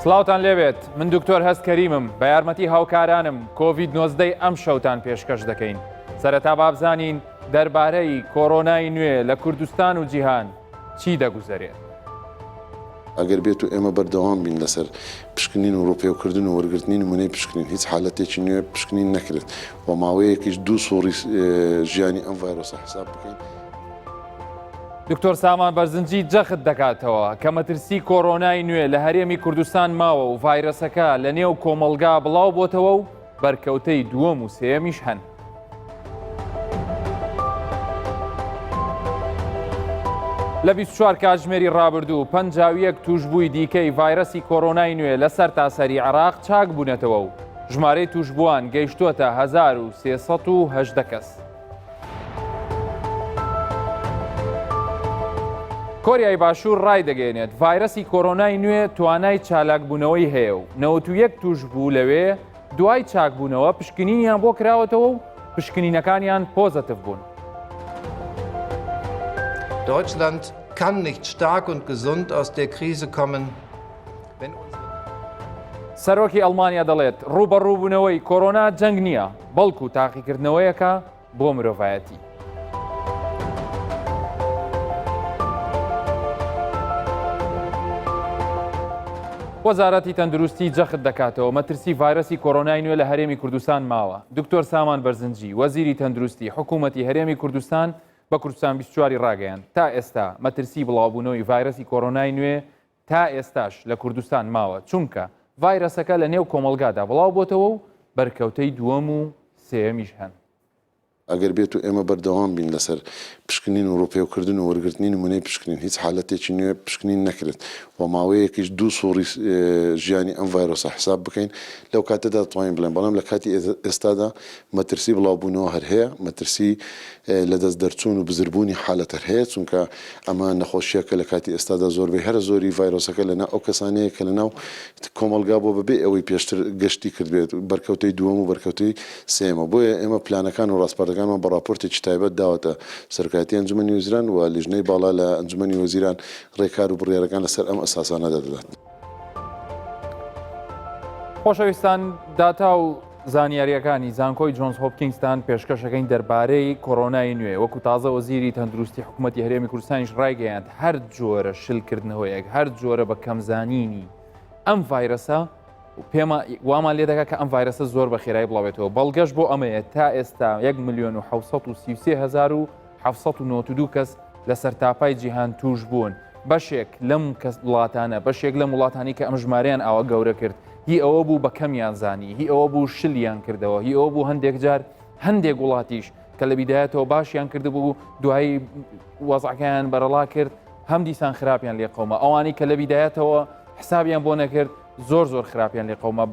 سڵاوتان لێبێت من دکتۆر هەست کەریمم بە یارمەتی هاوکارانم کۆڤید 19 ئەم شەوتان پێشکەش دەکەین سەرەتا بابزانین دەربارەی کۆرۆنای نوێ لە کوردستان و جیهان چی دەگوزەرێت. ئەگەر بێت و ئێمە بەردەوام بین لەسەر پشکنین و ڕووپێوکردن و وەرگرتنی نمونەی پشکنین هیچ حالەتێکی نوێ پشکنین نەکرێت و ماوەیەکیش دوو سوڕی ژیانی ئەم ڤایرۆسە حساب بکەین. دکتۆر سامان بەرزنجی جەخت دەکاتەوە کە مەترسی کۆرۆنای نوێ لە هەرێمی کوردستان ماوە و ڤایرەسەکە لە نێو کۆمەڵگا بڵاو بۆتەوە و بەرکەوتەی دووەم و سێیەمیش هەن. لە 24 کاتژمێری ڕابردوو 51 توشبووی دیکەی ڤایرەسی کۆرۆنای نوێ لە سەرتاسەری عێراق چاک بوونەتەوە و ژمارەی توشبووان گەیشتووەتە 1318 کەس. کۆریای باشوور ڕایدەگەیەنێت ڤایرەسی کۆرۆنای نوێ توانای چالاکبوونەوەی هەیە و 91 توشبوو لەوێ دوای چاکبوونەوە پشکنینیان بۆ کراوەتەوە و پشکنینەکانیان پۆزەتیڤ بوون. Deutschland kann nicht stark und gesund aus der Krise kommen, wenn unsere. سەرۆکی ئەڵمانیا دەڵێت، ڕووبەڕووبوونەوەی کۆرۆنا جەنگ نییە، بەڵکو تاقیکردنەوەیەکە بۆ مرۆڤایەتی. وەزارەتی تەندروستی جەخت دەکاتەوە مەترسی ڤایرەسی کۆرۆنای نوێ لە هەرێمی کوردستان ماوە. دکتۆر سامان بەرزنجی، وەزیری تەندروستی حکوومەتی هەرێمی کوردستان بە کوردستان 24 ی ڕاگەیاند، تا ئێستا مەترسی بڵاوبوونەوەی ڤایرەسی کۆرۆنای نوێ تا ئێستاش لە کوردستان ماوە، چونکە ڤایرەسەکە لە نێو کۆمەڵگادا بڵاوبۆتەوە و بەرکەوتەی دووەم و سێیەمیش هەن. ئەگەر بێت و ئێمە بەردەوام بین لەسەر پشکنین و ڕووپێوکردن و وەرگرتنی نمونەی پشکنین هیچ حالەتێکی نوێ پشکنین نەکرێت و ماوەیەکیش دوو سوڕی ژیانی ئەم ڤایرۆسە حساب بکەین لەو کاتەدا دەتوانین بڵێین بەڵام لە کاتی ئێستادا مەترسی بڵاوبوونەوە هەر هەیە مەترسی لەدەست دەرچوون و بزربوونی حالەت هەر هەیە چونکە ئەمە نەخۆشییەکە لە کاتی ئێستادا زۆربەی هەرە زۆری ڤایرۆسەکە لەناو ئەو کەسانەیە کە لەناو کۆمەڵگا بووە بەبێ ئەوەی پێشتر گەشتی کردبێت بەرکەوتەی دووەم و بەرکەوتەی سێیەمە بۆیە ئێمە پلانەکان و ڕاسپاردەکانمان بە ڕاپۆرتێکی تایبەت داوەتە سەرۆکایەتی ئەنجومەنی وەزیران و لیژنەی باڵا لە ئەنجومەنی وەزیران ڕێکار و بڕیارەکان لەسەر ئەم ئەساسانە دەدات. خۆشەویستان داتا و زانیاریەکانی زانکۆی جۆنز هۆپکینگستان پێشکەشەکەین دەربارەی کۆرۆنای نوێ وەکو تازە وەزیری تەندروستی حکوومەتتی هەرێمی کوردستانیش ڕایگەیاند هەر جۆرە شلکردنەوەیەک هەر جۆرە بە کەمزانینی ئەم ڤایرەسە پێما وامان لێ دەکات کە ئەم ڤایرەسە زۆر بە خێرایی بڵاوێتەوە بەڵگەش بۆ ئەمەیە تا ئێستا 1 میلیۆن و 733 کەس لە سەرتاپای جیهان توش بوون بەشێک لەم کەس وڵاتانە بەشێک لەم وڵاتانی کە ئەم ژمارەیان ئاوا گەورە کرد هی ئەوە بوو بە کەمیان زانی هی ئەوە بوو شلیان کردەوە هی ئەوە بوو هەندێک جار هەندێک وڵاتیش کە لە بیدایەتەوە باشیان کردبوو دوایی وەزعەکەیان بەرەڵا کرد هەم دیسان خراپیان لێ قەوما ئەوانەی کە لە بیدایەتەوە حسابیان بۆ نەکرد زۆر زۆر خراپیان لێ قەوما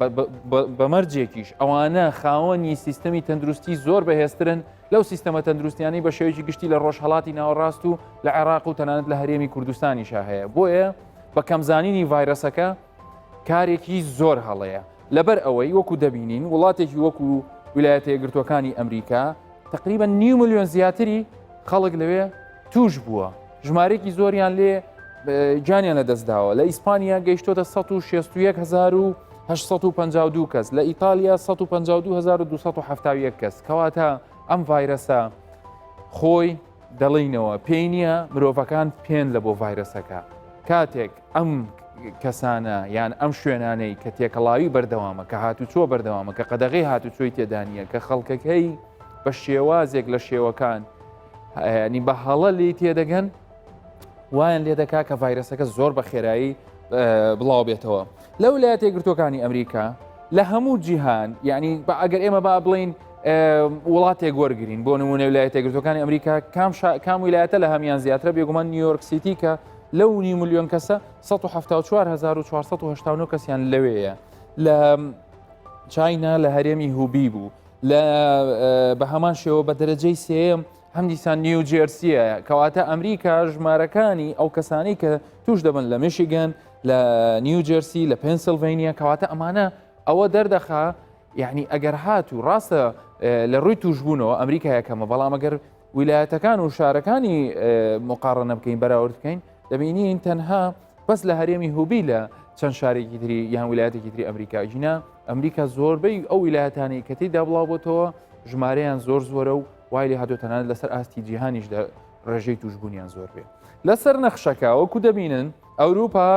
بە مەرجێکیش ئەوانە خاوەنی سیستەمی تەندروستی زۆر بەهێزترن لەو سیستەمە تەندروستیانەی بە شێوەیەکی گشتی لە ڕۆژهەڵاتی ناوەڕاست و لە عێراق و تەنانەت لە هەرێمی کوردستانیشا هەیە بۆیە بە کەمزانینی ڤایرەسەکە کارێکی زۆر هەڵەیە لەبەر ئەوەی وەکو دەبینین وڵاتێکی وەکو ویلایەتە یەکگرتووەکانی ئەمریکا تقریبا نیو ملیۆن زیاتری خەڵک لەوێ توش بووە ژمارێکی زۆریان لێ گیانیان لە دەستداوە لە ئیسپانیا گەیشتۆتە 161852 کەس لە ئیتالیا 152271 کەس کەواتە ئەم ڤایرەسە خۆی دەڵینەوە پێی نییە مرۆڤەکان پێن لە بۆ ڤایرەسەکە کاتێک ئەم کەسانە یان ئەم شوێنانەی کە تێکەڵاوی بەردەوامە کە هاتوچۆ بەردەوامە کە قەدەغی هاتوچۆی تێدانە کە خەڵکەکەی بە شێوازێک لە شێوەکان ینی بە هەڵە لی تێدەگەن وایان لێ دەکا کە ڤایرەسەکە زۆر بە خێرایی بڵاو بێتەوە لە ویلایەتە یەکگرتووەکانی ئەمریکا لە هەموو جیهان یعنی بە ئەگەر ئێمە با بڵین وڵاتێک وەرگین بۆ نمونە ویلایەتە یەکگرتووەکانی ئەمریکا کام کام ویلایەتە لە هەمان زیاترە بێگومان نیویۆرک سیتی کە لەو نیو ملیۆن کەسە 1970 کەسیان لەوەیە لە چاینا لە هەرێمی هوبی بوو لە بە هەمان شێوە بە دەرەجەی سێیەم هەم دیسان نیو جێرسیە کەواتە ئەمریکا ژمارەکانی ئەو کەسانی کە توش دەبن لە میشیگەن لە نیو جێرسی لە پێنسلڤینیا کەواتە ئەمانە ئەوە دەردەخا یعنی ئەگەر هات و ڕاستە لە ڕووی توشبوونەوە ئەمریکا یەکەمە بەڵام ئەگەر ویلایەتەکان و شارەکانی مقاڕنە بکەین بەراورد بکەین دەبینین تەنها بەس لە هەرێمی هوبی لە چەند شارێکی تری یان ویلایەتێکی تری ئەمریکا ژینا ئەمریکا زۆربەی ئەو ویلایەتانی کە تێیدا بڵاو بۆتەوە ژمارەیان زۆر زۆرە و وای لێ هاتووە تەنانەت لەسەر ئاستی جیهانیشدا ڕێژەی توشبوونیان زۆر بێ. لەسەر نەخشەکە وەکو دەبینن ئەوروپا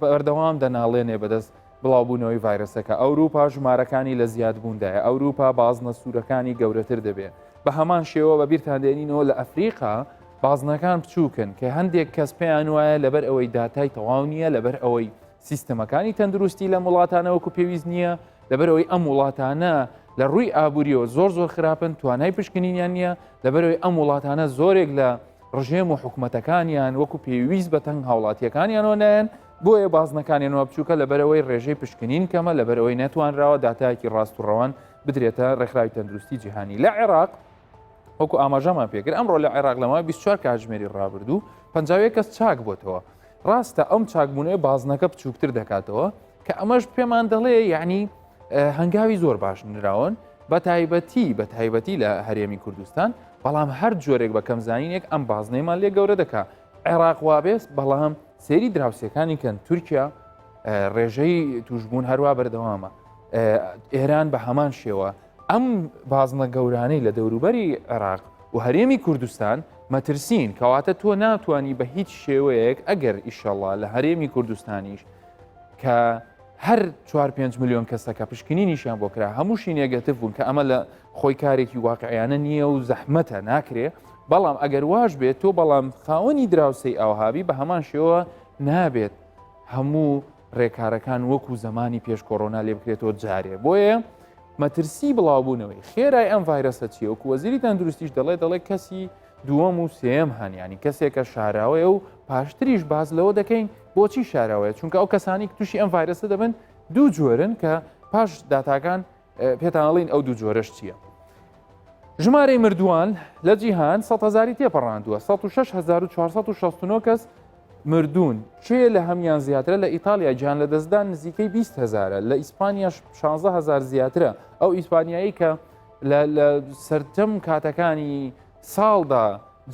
بەردەوام دەناڵێنێ بەدەست بڵاوبوونەوەی ڤایرەسەکە ئەوروپا ژمارەکانی لە زیادبووندایە ئەوروپا بازنە سوورەکانی گەورەتر دەبێت بە هەمان شێوە بە بیرتان دێنینەوە لە ئەفریقا بازنەکان بچووکن کە هەندێک کەس پێیان وایە لەبەر ئەوەی داتای تەواو نییە لەبەر ئەوەی سیستەمەکانی تەندروستی لەم وڵاتانە وەکو پێویست نییە لەبەرئەوەی ئەم وڵاتانە لە ڕووی ئابووریەوە زۆر زۆر خراپن توانای پشکنینیان نییە لەبەرئەوەی ئەم وڵاتانە زۆرێک لە ڕژێم و حکوومەتەکانیان وەکو پێویست بە تەنگ هاوڵاتیەکانیانەوە نایەن بۆیە بازنەکانیانەوە بچووکە لەبەرئەوەی ڕێژەی پشکنین کەمە لەبەرئەوەی نەتوانراوە داتایەکی ڕاست و ڕەوان بدرێتە ڕێکخراوی تەندروستی جیهانی لە عێراق وەکو ئاماژەمان پێکرد ئەمڕۆ لە عێراق لە ماوەی 24 کاتژمێری ڕابردوو 51 کەس چاک بۆتەوە ڕاستە ئەم چاکبوونەوەی بازنەکە بچووکتر دەکاتەوە کە ئەمەش پێمان دەڵێ یعنی هەنگاوی زۆر باش نراون بە تایبەتی بە تایبەتی لە هەرێمی کوردستان بەڵام هەر جۆرێک بە کەمزانینێک ئەم بازنەیمان لێ گەورە دەکا عێراق وابێس بەڵام سێری دراوسەکانی کەن تورکیا ڕێژەی توشببوون هەروە بەردەوامە ئێران بە هەمان شێوە ئەم بازنە گەورانەی لە دەوروبەری عێراق و هەرێمی کوردستان مەترسین کەواتە تۆ ناتوانانی بە هیچ شێوەیەک ئەگەر ئیشەڵا لە هەرێمی کوردستانیش کە هەر 4 5 میلیۆن کەسەکە پشکنینیشیان بۆ کرا هەمووشی negative بوون کە ئەمە لە خۆی کارێکی واقعیانە نییە و زەحمەتە ناکرێ بەڵام ئەگەر واش بێت تۆ بەڵام خاوەنی دراوسەی ئاوهابی بە هەمان شێوە نابێت هەموو ڕێکارەکان وەکو زەمانی پێش کۆرۆنا لێ بکرێتەوە جارێ بۆیە مەترسی بڵاوبوونەوەی خێرای ئەم ڤایرەسە چییە وەکو وەزیری تەندروستیش دەڵێ دەڵێ کەسی دووەم و سێیەم هەن ینی کەسێکە شاراوەیە و پاشتریش باز لەوە دەکەین بۆچی شاراوەیە چونکە ئەو کەسانی تووشی ئەم ڤایرەسە دەبن دوو جۆرن کە پاش داتاکان پێتانڵین ئەو دوو جۆرەش چییە. ژمارەی مردووان لە جیهان 100 هزاری تێپەڕاندووە 106469 کەس مردوون کێ لە هەمان زیاترە لە ئیتالیا گیان لە دەستدان نزیکەی 20 هزارە لە ئیسپانیاش 16 هزار زیاترە ئەو ئیسپانیایی کە لە سەرجەم کاتەکانی ساڵدا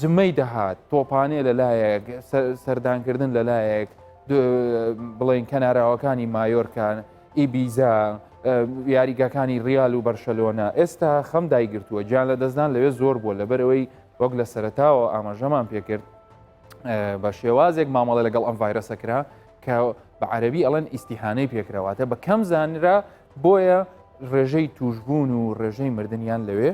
جمەی دەهات تۆپانێ لەلایەک سەردانکردن لەلایەک بڵێن کەناراوەکانی مایۆرکان ئیبیزا یاریگاکانی ریال و بەرشەلۆنە ئێستا خەم دایگرتووە گیان لە دەستدان لەوێ زۆر بووە لەبەرەوەی وەک لە سەرتاوە ئاماژەمان پێکرد بە شێوازێک مامەڵە لەگەڵ ئەم ڤایرەسە کرا کە بە عەربی ئەڵێن ئیسیهانەی پێکراواتە بە کەم زانرا بۆیە ڕێژەی توشببوون و ڕێژەی مردنیان لەوێ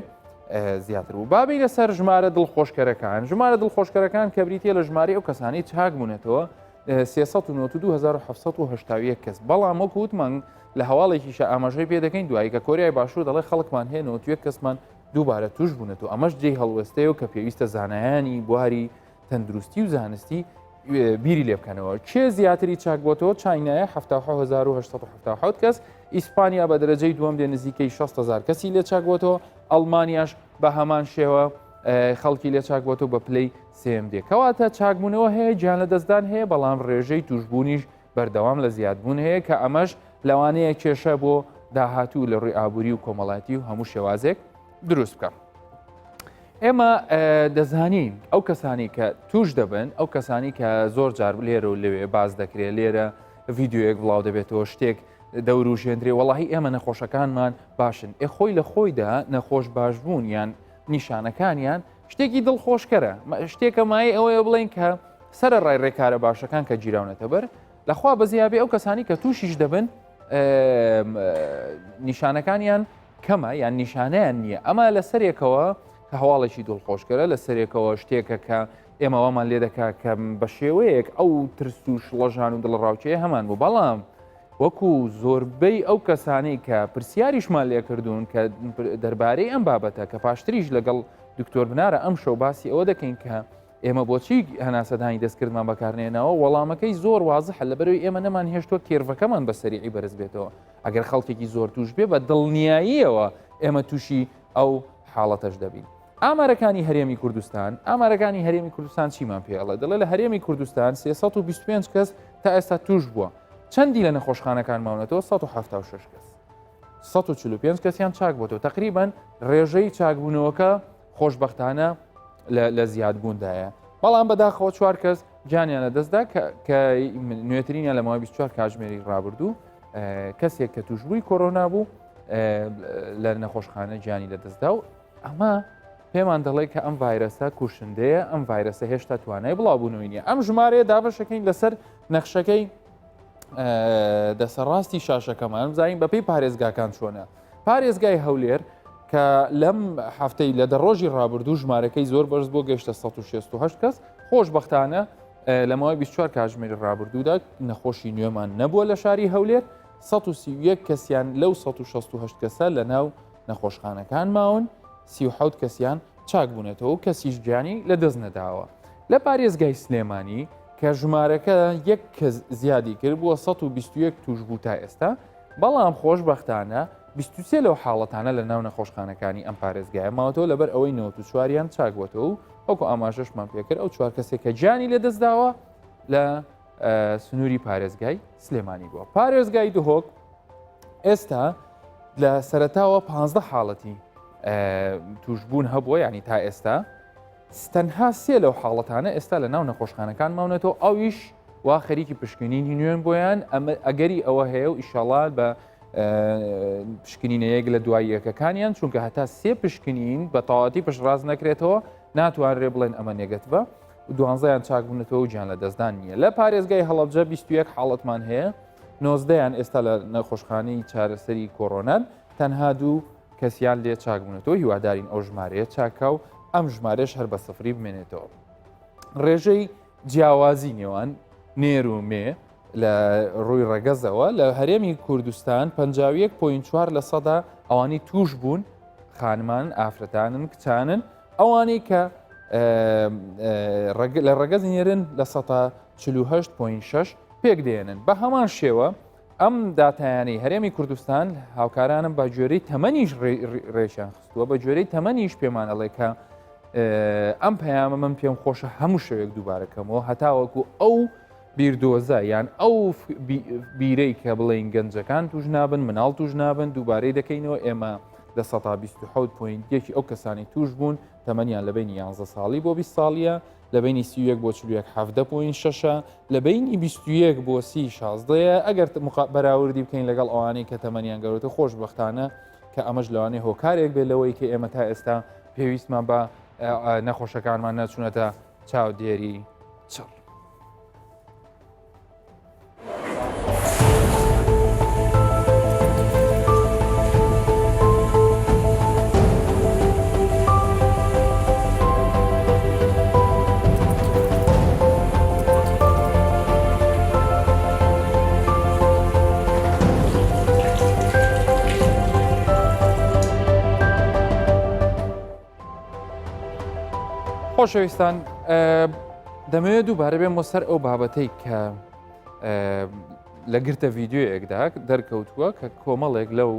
زیاتر بوو بابی لەسەر ژمارە دڵخۆشکەرەکان ژمارە دڵخۆشکەرەکان کە بریتە لە ژماری ئەو کەسانی چاک بوونەتەوە 1992 کەس بەڵام وەک وتمان لە هەواڵێکیشە ئاماژەی پێ دەکەین دوایی کە کۆریای باشوور دەڵێ خەڵکمان هەیە 91 کەسمان دووبارە توش بوونەتەوە ئەمەش جێی هەڵوێستەیە و کە پێویستە زانایانی بواری تەندروستی و زانستی بیری لێ بکەنەوە کێ زیاتری چاک بۆتەوە چینایە 1970 کەس ئیسپانیا بە دەرەجەی دووەم دێ نزیکەی 600هزار کەسی لێ چاک بۆتەوە ئەڵمانیاش بە هەمان شێوە خەڵکی لێ چاک بۆتەوە بە پلەی سێم دێ کەواتە چاکبوونەوە هەیە گیان لە دەستدان هەیە بەڵام ڕێژەی توشببوونیش بەردەوام لە زیادبوون هەیە کە ئەمەش لەوانەیە کێشە بۆ داهاتوو لە ڕووی ئابووری و کۆمەڵاتی و هەموو شێوازێک دروست بکەم. ئێمە دەزانین ئەو کەسانی کە توش دەبن ئەو کەسانی کە زۆر جار لێرە و لەوێ باز دەکرێت لێرە ڤیددیوەک بڵاو دەبێتەوە شتێک دەوروژێندرێ وەڵی ئێمە نەخۆشەکانمان باشن ئێ خۆی لە خۆیدا نەخۆش باشبوون یان نیشانەکانیان شتێکی دڵخۆشکەرە شتێکە مای ئەوەیە بڵێن کە سەر ڕای ڕێکارە باشەکان کە گیراونەتە بەر لەخوا بەزیابێ ئەو کەسانی کە تووشیش دەبن نیشانەکانیان کەمە یان نیشانیان نییە ئەمە لە سەرێکەوە کە هەواڵێکی دڵخۆشکەرە لە سەرێکەوە شتێکە کە ئێمە وامان لێ دەکا کە بە شێوەیەک ئەو ترس و شڵەژان و دڵڕاوکێ هەمان بوو بەڵام وەکو زۆربەی ئەو کەسانەی کە پرسیاریشمان لێکردوون کە دەربارەی ئەم بابەتە کە پاشتریش لەگەڵ دکتۆر بنارە ئەم شەو باسی ئەوە دەکەین کە ئێمە بۆچی هەناسەدانی دەستکردمان بەکارنێناوە وەڵامەکەی زۆر وازحە لەبەرەوەی ئێمە نەمان هێشتووە curve ەکەمان بە سەریعی بەرز بێتەوە ئەگەر خەڵکێکی زۆر توش بێ بە دڵنیاییەوە ئێمە تووشی ئەو حاڵەتەش دەبین. ئامارەکانی هەرێمی کوردستان ئامارەکانی هەرێمی کوردستان چیمان پێ ئەڵێ دەڵێ لە هەرێمی کوردستان 325 کەس تا ئێستا توش بووە چەندی لە نەخۆشخانەکان ماونەتەوە 176 کەس 145 کەسیان چاک بۆتەوە تقریبان ڕێژەی چاکبوونەوەکە خۆشببختانە لە زیادبووندایە بەڵام بەداخەوە چوار کەس گیانیان لەدەستدا کە نوێترینیان لە ماوەی 24 کاتژمێری ڕابردوو کەسێک کە توشبووی کۆرۆنا بوو لە نەخۆشخانە گیانی لەدەستدا و ئەمە پێمان دەڵێ کە ئەم ڤایرەسە کوشندەیە ئەم ڤایرەسە هێشتا توانای بڵاوبوونەوەی نیە ئەم ژمارەیە دابەشەکەین لەسەر نەخشەکەی دەسەڕاستی شاشەکەمان بزانین بەپێی پارێزگاکان چۆنە پارێزگای هەولێر کە لەم هەفتەی لە دە ڕۆژی ڕابردوو ژمارەکەی زۆر بەرز بۆ گەشتە 16 کەس خۆشببختانە لە ماوەی 24 کاتژمێری ڕابردوودا نەخۆشی نوێمان نەبووە لە شاری هەولێر 131 کەسیان لەو 168 کەسە لە ناو نەخۆشخانەکان ماون 37 کەسیان چاک بوونەتەوە و کەسیش گیانی لە دەست نەداوە لە پارێزگای سلێمانی کە ژمارەکە یەک کەس زیادی کرد بووە 121 توشبوو تا ئێستا بەڵام خۆشبەختانە 23 لەو حاڵەتانە لە ناو نەخۆشخانەکانی ئەم پارێزگایە ماوەتەوە لەبەر ئەوەی 94یان چاک بووەتەوە و وەکو ئاماژەشمان پێکرد ئەو چوار کەسێک کە گیانی لەدەستداوە لە سنووری پارێزگای سلێمانی بووە پارێزگای دهۆک ئێستا لە سەرتاوە 15 حاڵەتی توشبوون هەبووە ینی تا ئێستا تەنها سێ لەو حاڵەتانە ئێستا لە ناو نەخۆشخانەکان ماونەتەوە ئەویش وا خەریکی پشکنینی نوێن بۆیان ئەمە ئەگەری ئەوە هەیە و ئیشەڵا بە پشکنینەیەک لە دوای یەکەکانیان چونکە هەتا سێ پشکنین بە تەواتی پشتڕاست نەکرێتەوە ناتوانرێ بڵێن ئەمە نێگەتبە دوانزەیان چاکبوونەتەوە و گیان لە دەستدان نییە لە پارێزگای هەڵەبجە 21 حاڵەتمان هەیە نۆزدەیان ئێستا لە نەخۆشخانەی چارەسەری کۆرۆنان تەنها دوو کەسیان لێ چاکبوونەتەوە هیوادارین ئەو ژمارەیە چاکا و ئەم ژمارەش هەر بە سفری بمێنێتەوە ڕێژەی جیاوازی نێوان نێر و مێ لە ڕووی ڕەگەزەوە لە هەرێمی کوردستان 51.4 لە سەدا ئەوانی توش بوون خانمان ئافرەتانن کچانن ئەوانەی کە لە ڕەگەز نێرن لە سەدا 48.6 پێک دێنن بە هەمان شێوە ئەم داتایانەی هەرێمی کوردستان هاوکارانم بە گوێرەی تەمەنیش ڕێکیان خستووە بە گوێرەی تەمەنیش پێمان ئەڵێ کە ئەم پەیامە من پێم خۆشە هەموو شەوێک دووبارەکەمەوە هەتاوەکو ئەو بیردۆزە یان ئەو بیرەی کە بڵین گەنجەکان توش نابن مناڵ توش نابن دووبارەی دەکەینەوە ئێمە لە 1970 point یەکی ئەو کەسانی توش بوون تەمەنیان لە بینی 11 ساڵی بۆ 20 ساڵیە لە بەینی 31 بۆ 41 17 point شەشە، لە بەینی 21 بۆ 30 شازدەیە، ئەگەر بەراوردی بکەین لەگەڵ ئەوانەی کە تەمەنیان گەورەتر خۆشبەختانە کە ئەمەش لەوانەیە هۆکارێک بێت لەوەی کە ئێمە تا ئێستا پێویستمان بە نەخۆشەکانمان نەچوونەتە چاودێری چڕ. خۆشەویستان دەمەوێت دووبارە بێمەوە سەر ئەو بابەتەی کە لە گرتە ڤیددیوەکدا دەرکەوتووە کە کۆمەڵێک لەو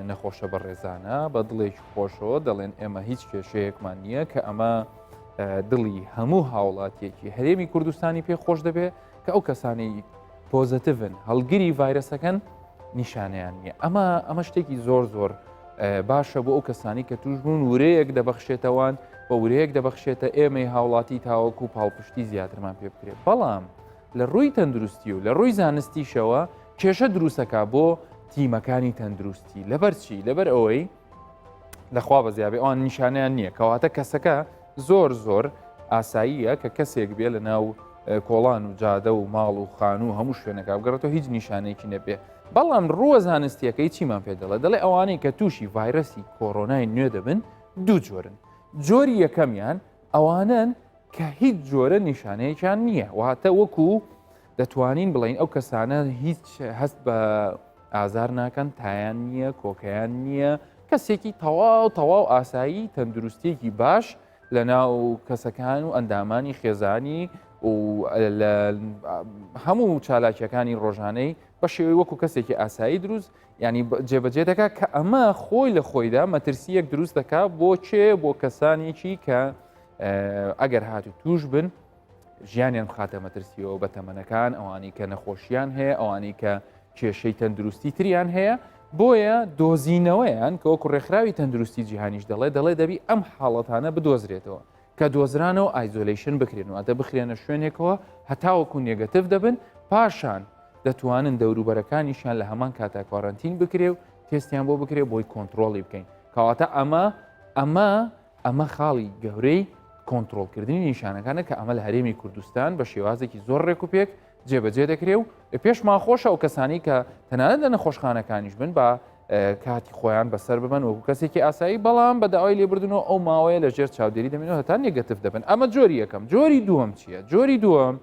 نەخۆشە بەڕێزانە بە دڵێکی خۆشەوە دەڵێن ئێمە هیچ کێشەیەکمان نییە کە ئەمە دڵی هەموو هاوڵاتیەکی هەرێمی کوردستانی پێ خۆش دەبێت کە ئەو کەسانی پۆزەتیڤن هەڵگری ڤایرەسەکەن نیشانەیان نییە ئەمە ئەمە شتێکی زۆر زۆر باشە بۆ ئەو کەسانی کە توش بوون ورەیەک دەبەخشێتەوان و ورەیەک دەبەخشێتە ئێمەی هاوڵاتی تاوەکو پاڵپشتی زیاترمان پێ بکرێت بەڵام لە ڕووی تەندروستی و لە ڕووی زانستیشەوە کێشە دروستەکە بۆ تیمەکانی تەندروستی لەبەر چی لەبەر ئەوەی لەخوا بەزیابێ ئەوان نیشانیان نییە کەواتە کەسەکە زۆر زۆر ئاساییە کە کەسێک بێ لە ناو کۆڵان و جادە و ماڵ و خانوو و هەموو شوێنەکە بگەڕێتەوە هیچ نیشانەیەکی نەبێ بەڵام ڕووە زانستیەکەی چیمان پێ دەڵێ دەڵێ ئەوانەی کە تووشی ڤایرەسی کۆرۆنای نوێ دەبن دوو جۆرن جۆری یەکەمیان ئەوانن کە هیچ جۆرە نیشانەیەکیان نییە واتە وەکو دەتوانین بڵین ئەو کەسانە هیچ هەست بە ئازار ناکەن تایان نییە کۆکەیان نییە کەسێکی تەواو تەواو ئاسایی تەندروستیەکی باش لە ناو کەسەکان و ئەندامانی خێزانی و لە هەموو چالاکیەکانی ڕۆژانەی بە شێوەی وەکو کەسێکی ئاسایی دروست ینی جێبەجێ دەکات کە ئەمە خۆی لە خۆیدا مەترسیەک دروست دەکات بۆ چێ بۆ کەسانێکی کە ئەگەر هاتو توش بن ژیانیان بخاتە مەترسیەوە بە تەمەنەکان ئەوانی کە نەخۆشیان هەیە ئەوانی کە کێشەی تەندروستی تریان هەیە بۆیە دۆزینەوەیان کە وەکو ڕێکخراوی تەندروستی جیهانیش دەڵێ دەڵێ دەبی ئەم حاڵەتانە بدۆزرێتەوە. کە دۆزرانەوە isolation بکرێن واتە بخرێنە شوێنێکەوە هەتاوەکو negative دەبن پاشان دەتوانن دەوروبەرەکانیشیان لە هەمان کاتا quarantine بکرێ و تێستیان بۆ بکرێ بۆی کۆنتترۆڵی بکەین کەواتە ئەمە ئەمە ئەمە خاڵی گەورەی کۆنتترۆلکردنی نیشانەکانە کە ئەمە لە هەرێمی کوردستان بە شێوازێکی زۆر ڕێک و پێک جێبەجێ دەکرێ و پێشمان خۆشە ئەو کەسانی کە تەنانەت لە نەخۆشخانەکانیش بن بە کاتی خۆیان بەسەر ببن وەکو کەسێکی ئاسایی بەڵام بە داوای لێبردنەوە ئەو ماوەیە لە ژێر چاودێری دەمێنەوە هەتا negative دەبن ئەمە جۆری یەکەم جۆری دووەم چییە جۆری دووەم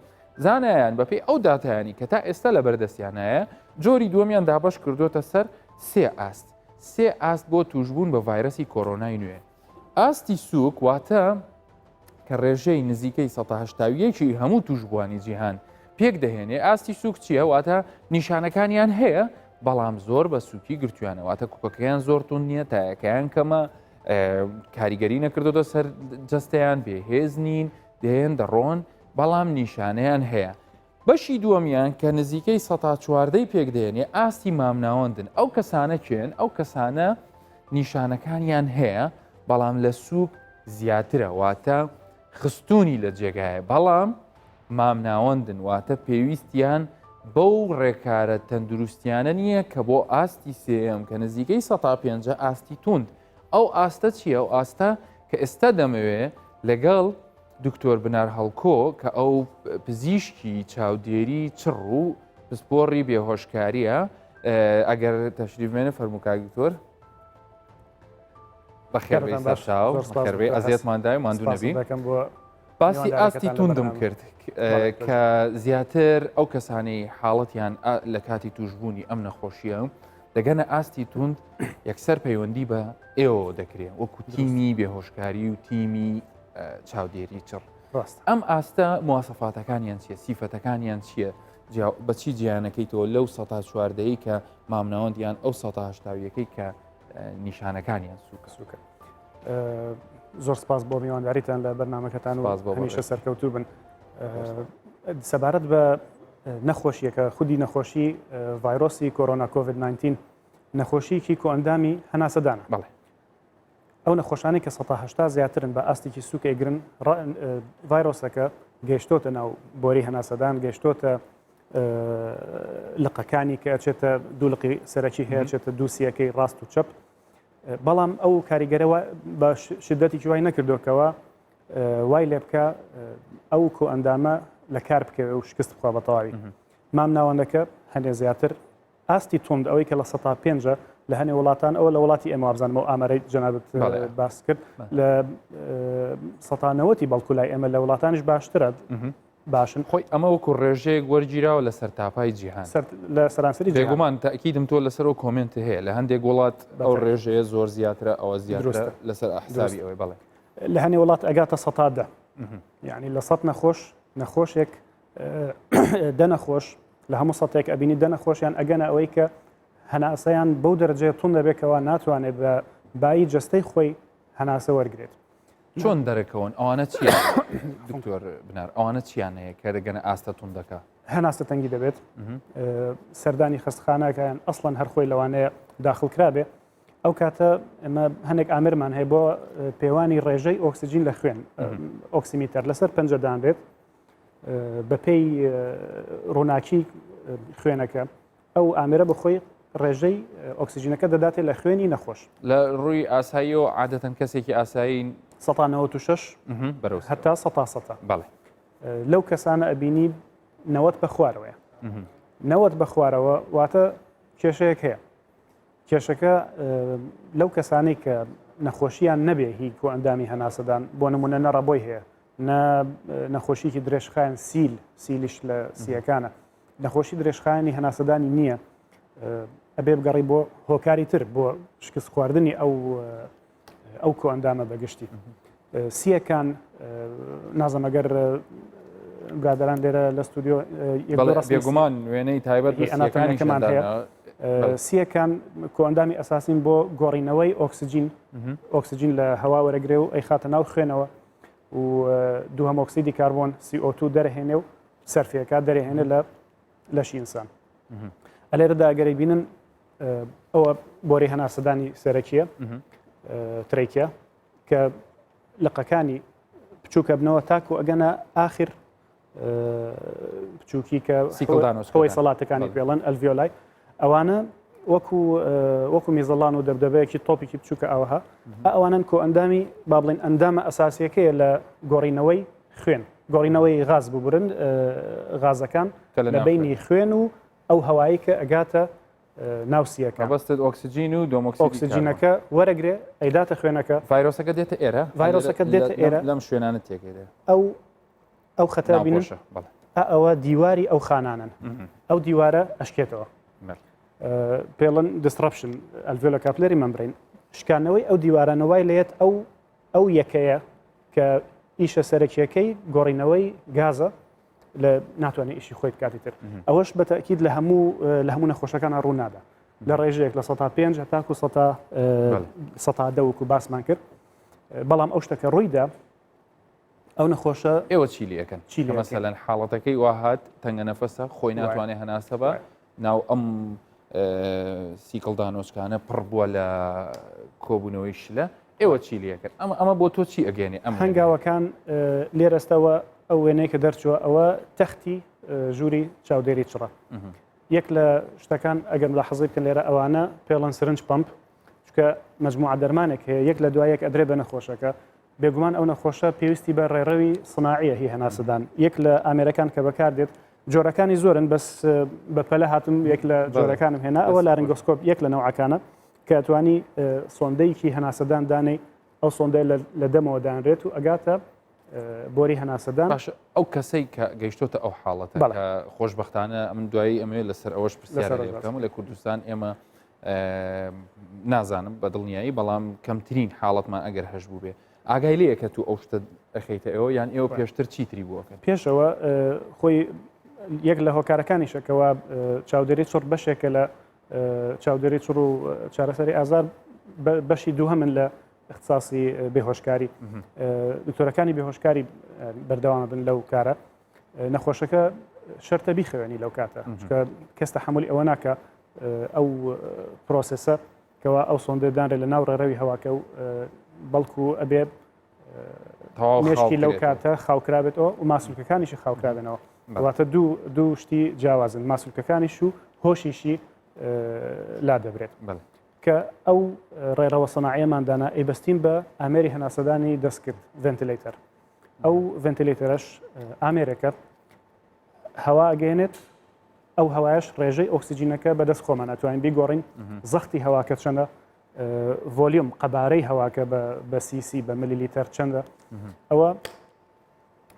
زانایان بەپێی ئەو داتایانی کە تا ئێستا لە بەردەستیانایە جۆری دووەمیان دابەش کردوتە سەر سێ ئاست سێ ئاست بۆ توشبوون بە ڤایرەسی کۆرۆنای نوێ ئاستی سووک واتە کە ڕێژەی نزیکەی 1970 هەموو توشبووانی جیهان پێک دەهێنێ ئاستی سوک چییە واتە نیشانەکانیان هەیە بەڵام زۆر بە سوکی گرتویانە واتە کوکەکەیان زۆر تون نییە تایەکەیان کەمە کاریگەری نەکردۆتە سەر جەستەیان بێ هێز نین دێن دەڕۆن بەڵام نیشانەیان هەیە بەشی دووەمیان کە نزیکەی سەتا چواردەی پێکدێنێ ئاستی مامناوەندن ئەو کەسانە کێن ئەو کەسانە نیشانەکانیان هەیە بەڵام لە سوک زیاترە واتە خستونی لە جێگایە بەڵام مامناوەندن واتە پێویستیان بەو ڕێکارە تەندروستیانە نییە کە بۆ ئاستی سێیەم کە نزیکەی سەتا پێنجە ئاستی توند ئەو ئاستە چییە ئەو ئاستە کە ئێستا دەمەوێ لەگەڵ دکتۆر بنار هەڵکۆ کە ئەو پزیشکی چاودێری چڕ و پسپۆڕی بێهۆشکاریە ئەگەر تەشریف بێنە فەرموو کاک دکتۆر بەخێربێی سەرچاو بەخێربێی ئەزیەتمان دای ماندوو نەبی باسی ئاستی توندم کرد کە زیاتر ئەو کەسانەی حاڵەتیان لە کاتی توشببوونی ئەم نەخۆشیە دەگەنە ئاستی توند یەکسەر پەیوەندی بە ئێوە دەکرێت وەکو تیمی بێهۆشکاری و تیمی چاودێری چڕ ئەم ئاستە موواسەفاتەکانیان چیە سیفەتەکانیان چییە بەچی جیانەکەی تۆ لەو سە چواردەی کە مامناوەندیان ئەو سە هشتاویەکەی کە نیشانەکانیان سوکە سوکە زۆر سپاس بۆ میوانداریتان لە بەرنمەکەتان و هەمیشە سەرکەوتوو بن سەبارەت بە نەخۆشیەکە خودی نەخۆشی ڤایرۆسی کۆرۆنا کۆVید 19 نەخۆشیکی کۆئەندامی هەناسەدانە بەڵێ ئەو نەخۆشانەی کە 1970 زیاترن بە ئاستێکی سوک ئەگرن ڤایرۆسەکە گەیشتۆتە ناو بۆری هەناسەدان گەیشتۆتە لقەکانی کە ئەچێتە دوو لقی سەرەکی هەیە چێتە دووسیەکەی ڕاست و چەپ بەڵام ئەو کاریگەرەوە بە شدەتێکی وای نەکردۆکەوە وای لێ بکە ئەو کۆ ئەندامە لە کار بکەوێ و شکست بخوا بە تەواوی مام ناوەندەکە هەنێ زیاتر ئاستی توند ئەوەی کە لە سەتا پێنجە لە هەنێ وڵاتان ئەوە لە وڵاتی ئێمە وابزانم ئەو ئامارەی جەنابت باس کرد لە سەتا نەوەتی بەڵکو لای ئێمە لە وڵاتانیش باشترە باشن. خۆی ئەمە وەکو ڕێژەیەک وەرگیراوە لە سەرتاپای جیهان. لە سەرانسەری جیهان. بێگومان تەئکیدم تۆ لەسەر ئەو comment هەیە لە هەندێک وڵات ئەو ڕێژەیە زۆر زیاترە ئەوە زیاترە لەسەر حسابی ئەوەی بەڵێ. لە هەنێ وڵات ئەگاتە سەتا دە یعنی لە سەد نەخۆش نەخۆشێک دە نەخۆش لە هەموو سەتێک ئەبینی دە نەخۆشیان ئەگەنە ئەوەی کە هەناسەیان بەو دەرەجەیە توند دەبێت کەوا ناتوانێت بە بایی جەستەی خۆی هەناسە وەرگێت. چۆن دەرەکەون ئەوانە چیە دکتۆر بنار ئەوانە چیان هەیە کە دەگەنە ئاستە توندەکە؟ هەناسە تەنگی دەبێت سەردانی خەستخانەکەیان ئەسڵەن هەرخۆی لەوانەیە داخل کرابێ ئەو کاتە ئێمە هەنێک ئامرمان هەیە بۆ پێوانی ڕێژەی ئۆکسجین لە خوێن oximeter لەسەر پەنجە دانرێت بەپێی ڕووناکی خوێنەکە ئەو ئامێرە بەخۆی ڕێژەی ئۆکسجینەکە دەداتێ لە خوێنی نەخۆش. لە ڕووی ئاساییەوە عادەتەن کەسێکی ئاسایی. سەتا 96 بەرەو هەتا سەتا سەتە. بەڵێ. لەو کەسانە ئەبینی 90 بە خوارەوەیە. 90 بە خوارەوە واتە کێشەیەک هەیە. کێشەکە لەو کەسانەی کە نەخۆشیان نەبێ هی کۆئەندامی هەناسەدان بۆ نمونە نە ڕەبۆی هەیە نە نەخۆشیکی درێژخایەن سیل سیلیش لە سیەکانە نەخۆشی درێژخایەنی هەناسەدانی نییە ئەبێ بگەڕی بۆ هۆکاری تر بۆ شکست خواردنی ئەو ئەو کۆئەندامە بەگشتی سیەکان نازم ئەگەر برادران لێرە لە ستودیۆ بێگومان وێنەی تایبەت ئەناتۆمیەکەمان هەیە سیەکان کۆئەندامی ئەساسین بۆ گۆڕینەوەی ئۆکسجین ئۆکسجین لە هەوا وەرەگرێ و ئەیخاتە ناو خوێنەوە و دووهەم ئۆکسیدی کاربۆن CO2 دەرهێنێ و سەرفەکە دەرهێنێ لە لەشی ئینسان ئەلێرەدا ئەگەری بینن ئەوە بۆری هەناسەدانی سەرەکیە trachea کە لقەکانی. بچووکە بنەوە تاکو ئەگەنە ئاخر بچووکی کە خۆی سەڵاتەکانی پێڵەن alveoli ئەوانە وەکو وەکو میزەڵان و دەبدەبەیەکی تۆپێکی بچووکە ئەوها ئەوانن کۆ ئەندامی با بڵێن ئەندامە ئەساسیەکەیە لە گۆڕینەوەی خوێن گۆڕینەوەی غاز ببورن غازەکان لە بینی خوێن و ئەو هەوایی کە ئەگاتە ناو سیەکە مەبەستت ئۆکسجین و دۆمۆکسیدی ئۆکسجینەکە وەرەگرێ ئەیداتە خوێنەکە ڤایرۆسەکە دێتە ئێرە ڤایرۆسەکە دێتە ئێرە لەم شوێنانە تێکێ ئەو ئەو خەتە بینن ئەوە دیواری ئەو خانانن ئەو دیوارە ئەشکێتەوە پێڵن disruption alveolocapillary membrane شکانەوەی ئەو دیوارانەوەی لێت ئەو ئەو یەکەیە کە ئیشە سەرەکیەکەی گۆڕینەوەی گازە لە ناتوانێت ئیشی خۆی بکاتی تر ئەوەش بە تاکید لە هەموو لە هەموو نەخۆشەکان ڕوو نادا لە ڕێژەیەک لە سە پێنج هەتاکو سە دەوەکو باسمان کرد بەڵام ئەو شتەکە ڕوویدا ئەو نەخۆشە ئێوە چی لەکەن چی لە مەسەلەن حاڵەتەکەی وا هات تەنگە نەفەسە خۆی ناتوانێت هەناسە بە ناو ئەم سیکڵدانۆچکانە پڕ بووە لە کۆبوونەوەی شلە ئێوە چی لەکەن ئەمە ئەمە بۆ تۆ چی ئەگەێنێ ئەم هەنگاوەکان لێرەستەوە ئەو وێنەی کە دەرچووە ئەوە تەختی ژووری چاودێری چڕە یەک لە شتەکان ئەگەر ملاحەزەی بکەن لێرە ئەوانە پێڵەن syringe pump چکە مجموعە دەرمانێک هەیە یەک لە دوای یەک ئەدرێ بە نەخۆشەکە بێگومان ئەو نەخۆشە پێویستی بە ڕێڕەوی سناعیە هی هەناسەدان یەک لە ئامێرەکان کە بەکاردێت جۆرەکانی زۆرن بەس بە پەلە هاتم یەک لە جۆرەکانم هێنا ئەوە laryngoscope یەک لە نەوعەکانە کە توانی سۆندەیەکی هەناسەدان دانەی ئەو سۆندەی لە دەمەوە دانرێت و ئەگاتە بۆری هەناسەدان باش ئەو کەسەی کە گەیشتۆتە ئەو حاڵەتە خۆشببختانە ئەمن دوایی ئەمەوێت لەسەر ئەوەش پرسیار بکەم لە کوردستان ئێمە نازانم بە دڵنیایی بەڵام کەمترین حاڵەتمان ئەگەر هەش بوو بێ ئاگای لەیە کە تو ئەو شتە ئەخیتە ئەوە یان ئێوە پێشتر چیتری بووەکە پێشەوە خۆی یەک لە هۆکارەکانیشەکەەوە چاودێری چڕ بەشێکە لە چاودێری چڕ و چارەسەری ئازار بەشی دووهەمن لە اختصاصی بێهۆشکاری دکتۆرەکانی بێهۆشکاری بەردەوامە بن لەو کارە نەخۆشەکە شەرتە بیخەوێنی لەو کاتە چکە کەس تەحملی ئەوە ناکە ئەو process ە کەوا ئەو سۆندە دانرێت لە ناو ڕێڕەوی هەواکە و بەڵکو ئەبێ مێشکی لەو کاتە خاوکرابێتەوە و ماسولکەکانیشی خاوکرابێنەوە واتە دوو دوو شتی جیاوازن ماسولکەکانیش و هۆشیشی لا دەبرێت کە ئەو ڕێڕەوە سەناعیەمان دانا ئەیبەستین بە ئامێری هەناسەدانی دەستکرد ventilator ئەو ventilator ەش ئامێرێکە هەوا ئەگەێنێت ئەو هەوایش ڕێژەی ئۆکسسیجینەکە بەدەست خۆمان ئەتوانین بیگۆڕین زەختی هەواکە چەندە volume قەبارەی هەواکە بە cc بە ملیلیتەر چەندە ئەوە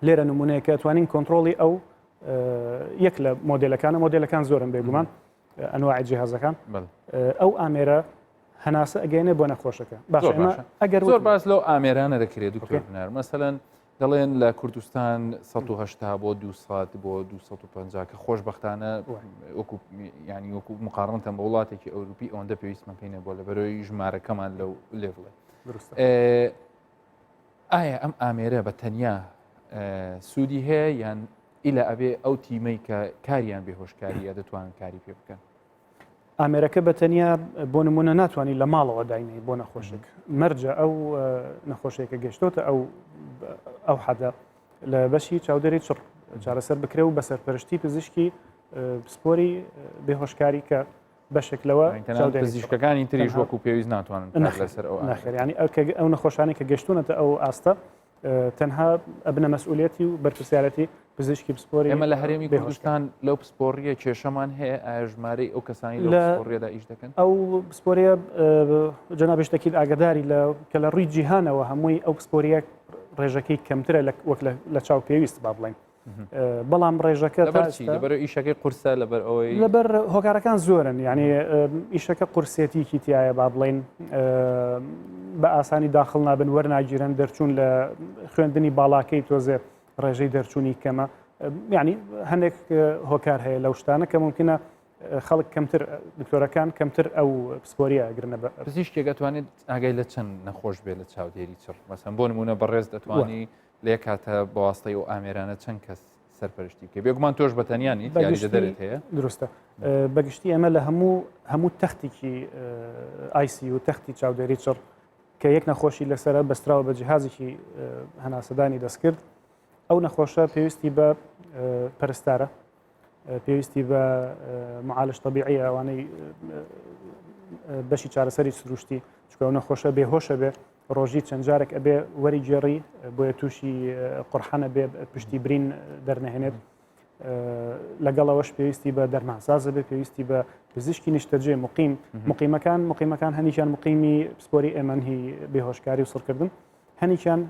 لێرە نمونەیەکە توانین کۆنتترۆلی ئەو یەک لە مۆدلەکانە مۆدلەکان زۆرن بێگومان ئەنواعی جیهازەکان ئەو ئامێرە هەناسە ئەگەێنێ بۆ نەخۆشەکە باش ئەگەر زۆر باس لەو ئامێرانە دەکرێت دکتۆر بنار مەسەەن دەڵێن لە کوردستان 180 بۆ 200 بۆ 250 کە خۆشببختانە وەکو ینی وەکو مقاڕنتەن بە وڵاتێکی ئەوروپی ئەوەندە پێویستمان پێی نەبووە لە بەرەوەی ژمارەکەمان لەو level ێ ئایا ئەم ئامێرە بە تەنیا سوودی هەیە یان ئیلا ئەبێ ئەو تیمەی کە کاریان بێهۆشکاریە دەتوانن کاری پێ بکەن؟ ئامێرەکە بە تەنیا بۆ نمونە ناتوانانی لە ماڵەوە داینەی بۆ نەخۆشێک مەرجە ئەو نەخۆشیەکە گەشتۆتە ئەو ئەو حەدە لە بەشی چاودێری چڕ چارەسەر بکرێ و بە سەرپەرشتی پزیشکی پسپۆری بێهۆشکاری کە بەشێک لەوە پزیشکەکانی تریش وەکو پێویست ناتوانن لەسەر ئەو نەخێرانی ئەو نەخۆشانی کە گەشتونەتە ئەو ئاستە تەنها ئەبنە مەسئولیەتی و بەرپرسیارەتی پزیشکی پسپۆری ئێمە لە هەرێمی کوردستان لەو پسپۆڕیە کێشەمان هەیە ئایا ژمارەی ئەو کەسانی لە پسپۆڕیەدا ئیش دەکەن ئەو پسپۆریە جەنابیش دەکیل ئاگداری لە کە لە ڕووی جیهانەوە هەمووی ئەو پسپۆریە ڕێژەکەی کەمترە لە وەک لە چاو پێویست با بڵێن بەڵام ڕێژەکە لەبەر ئیشەکەی قورسە لەبەر ئەوەی لەبەر هۆکارەکان زۆرن یعنی ئیشەکە قورسێتیکی تایە با بڵین بە ئاسانی داخل نابن وەرناگیرن دەرچوون لە خوێندنی باڵاکەی تۆزێ ڕێژەی دەرچوونی کەمە یعنی هەندێک هۆکار هەیە لەو شتانە کە ممکنە خەڵک کەمتر دکتۆرەکان کەمتر ئەو پسپۆریە گرنە بە پزیشکێک ئەتوانێت ئاگای لە چەند نەخۆش بێ لە چاودێری چڕ مەسەن بۆ نمونە بەڕێز دەتوانی لە یەک کاتە بە واستەی ئەو ئامێرانە چەند کەس سەرپەرشتی بکەی بێگومان تۆش بە تەنیا نیت یاریدەدەرت هەیە دروستە بەگشتی ئێمە لە هەموو هەموو تەختێکی ICU تەختی چاودێری چڕ. کە یەک نەخۆشی لەسرە بەستراوە بە جیهازێکی هەناسەدانی دەستکرد ئەو نەخۆشە پێویستی بە پەرستارە پێویستی بە معالج طبیعیە ئەوانەی بەشی چارەسەری سروشتی چکە ئەو نەخۆشە بێهۆشە بێ ڕۆژی چەند جارێک ئەبێ وەری گێڕی بۆیە تووشی قڕحانە بێ پشتی برین دەرنەهێنێت لەگەڵەوەش پێویستی بە دەرمانسازە بێ پێویستی بە پزیشکی نیشتەجێ مقیم مقیمەکان مقیمەکان هەنیشان مقیمی پسپۆری ئێمەنهی بێهۆشکاری و سڕکردن هەنیکیان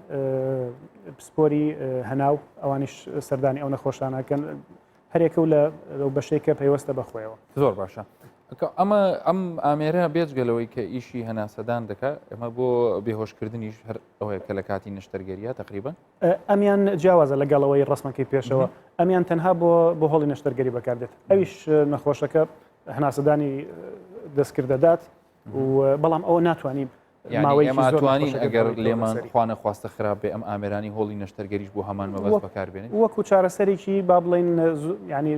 پسپۆری هەناو ئەوانیش سەردانی ئەو نەخۆشانەکەن هەرێکە و لە بەشێک کە پەیوەستە بەخۆیەوە زۆر باشە ئەمە ئەم ئامێرە بێجگە لەوەی کە ئیشی هەناسەدان دەکات ئەمە بۆ بێهۆشکردنیش هەر ئەوەیە کە لە کاتی نەشتەرگەریە تقریبا ئەمیان جیاوازە لەگەڵەوەی ڕسمەکەی پێشەوە ئەمیان تەنها بۆ بۆ هۆڵی نەشتەرگەری بەکاردێت ئەویش نەخۆشەکە هەناسەدانی دەستکردەدات بەڵام ئەوە ناتوانین ماوەی ئێمە توانین ئەگەر لێمان خوانەخواستە خراپ بێ ئەم ئامێرانی هۆڵی نەشتەرگەریش بۆ هەمان مەبەست بەکاربێنین وەکو چارەسەرێکی با بڵین ینی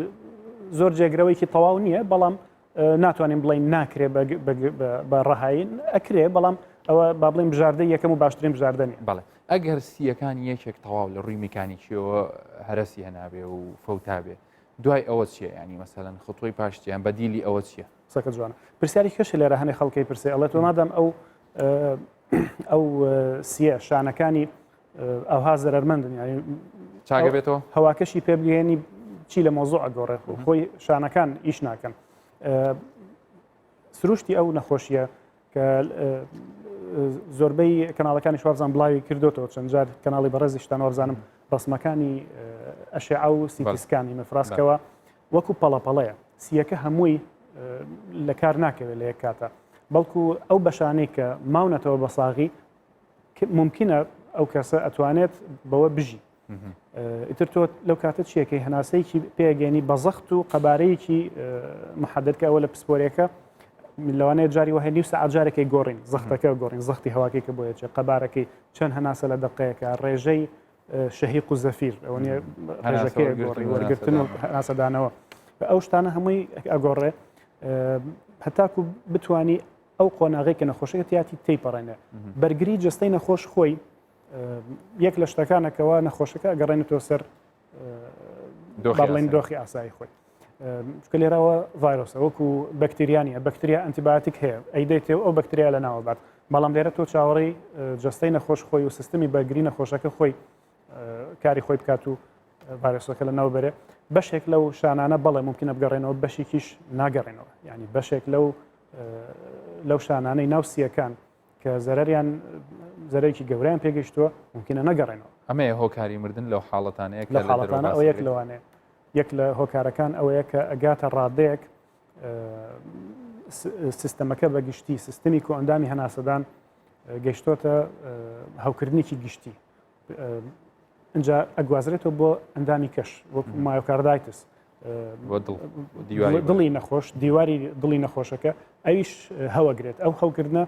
زۆر جێگرەوەیکی تەواو نییە بەڵام ناتوانین بڵین ناکرێ بە ڕەهایی ئەکرێ بەڵام ئەوە با بڵین بژاردە یەکەم و باشترین بژاردە نیە بەڵێ ئەگەر سیەکانی یەکێک تەواو لە ڕووی میکانیکیەوە هەرەسی هەنابێ و فەوتابێ دوای ئەوە چییە ینی مەسەەن خطۆی پاشتیان بەدیلی ئەوە چییە؟ قسەکە جوانە پرسیاری کەشی لێرە هەنێ خەڵکی پرسێ ئەڵێ تۆ مادەم ئەو ئەو سیە شانەکانی ئەوها زەرمەندن یعنی چاگە بێتەوە هەواکەشی پێ بگەێنی چی لە مۆزۆ ئەگۆڕێ خۆی شانەکان ئیش ناکەن سروشتی ئەو نەخۆشیە کە زۆربەی کەناڵەکانی شوابزان بڵاوی کردوتەوە چەند جار کەناڵی بەڕێزیشتان وابزانم ڕسمەکانی ئەشعە و CT scan ی مفراسکەوە وەکو پەڵەپەڵەیە سیەکە هەمووی لە کار ناکەوێت لە یەک کاتە بەڵکو ئەو بەشانەی کە ماونەتەوە بە ساغی ممکنە ئەو کەسە ئەتوانێت بەوە بژی ئیتر تۆ لەو کاتە چیەکەی هەناسەیەکی پێگەێنی بە زەخت و قەبارەیەکی محدد کە ئەوە لە پسپۆرێکە لەوانەیە جاری وە نیو سەعات جارێکی گۆڕین زەختەکە گۆڕین زەختی هەواکەی کە بۆیەچێ قەبارەکەی چەند هەناسە لە دقەیەەکە ڕێژەی شەهیق و زەفیر ئەوە نیە ڕێژەکەی گۆڕی وەرگرتن و هەناسەدانەوە ئەو شتانە هەمووی ئەگۆڕێ هەتاکو بتانی ئەو قۆناغی کە نەخۆشەکە تیاتی تێیپەڕێنێ بەرگری جستەی نەخۆش خۆی یەک لە شتەکانەکەەوە نەخۆشەکە گەڕێنێتەوە سەر بڵین دۆخی ئاسایی خۆی چکە لێرەوە ڤایرۆسە وەکو بەکتریانە بەکتریا ئەنتیباتیک هەیە ئەیدەیتێ ئەو بەکتریا لە ناوە بات بەڵام لێرە تۆ چاوەڕێی جەستەی نەخۆش خۆی و سیستمی بەرگری نەخۆشەکە خۆی کاری خۆی بکات و ڤایرۆسەکە لە ناو بەرێ بەشێک لەو شانانە بەڵێ ممکنە بگەڕێنەوە بەشێکیش ناگەڕێنەوە ینی بەشێک لەو لەو شانانەی ناو سیەکان کە زەرەریان زەرێکی گەوریان پێگەشتووە ممکنە نەگەڕێنەوە ئەمەیە هۆکاری مردن لەو حاڵەتانەیە لە حاڵەتانە ئەو یەک لەوانەیە یەک لە هۆکارەکان ئەوەیە کە ئەگاتە ڕادەیەک سیستەمەکە بە گشتی سیستمی کۆئەندامی هەناسەدان گەشتۆتە هەوکردنێکی گشتی ئەجا ئەگوازرێتەوە بۆ ئەندامی کەش وەک myocarditis دڵی نەخۆش دیواری دڵی نەخۆشەکە ئەویش هەوەگرێت ئەو هەوکردنە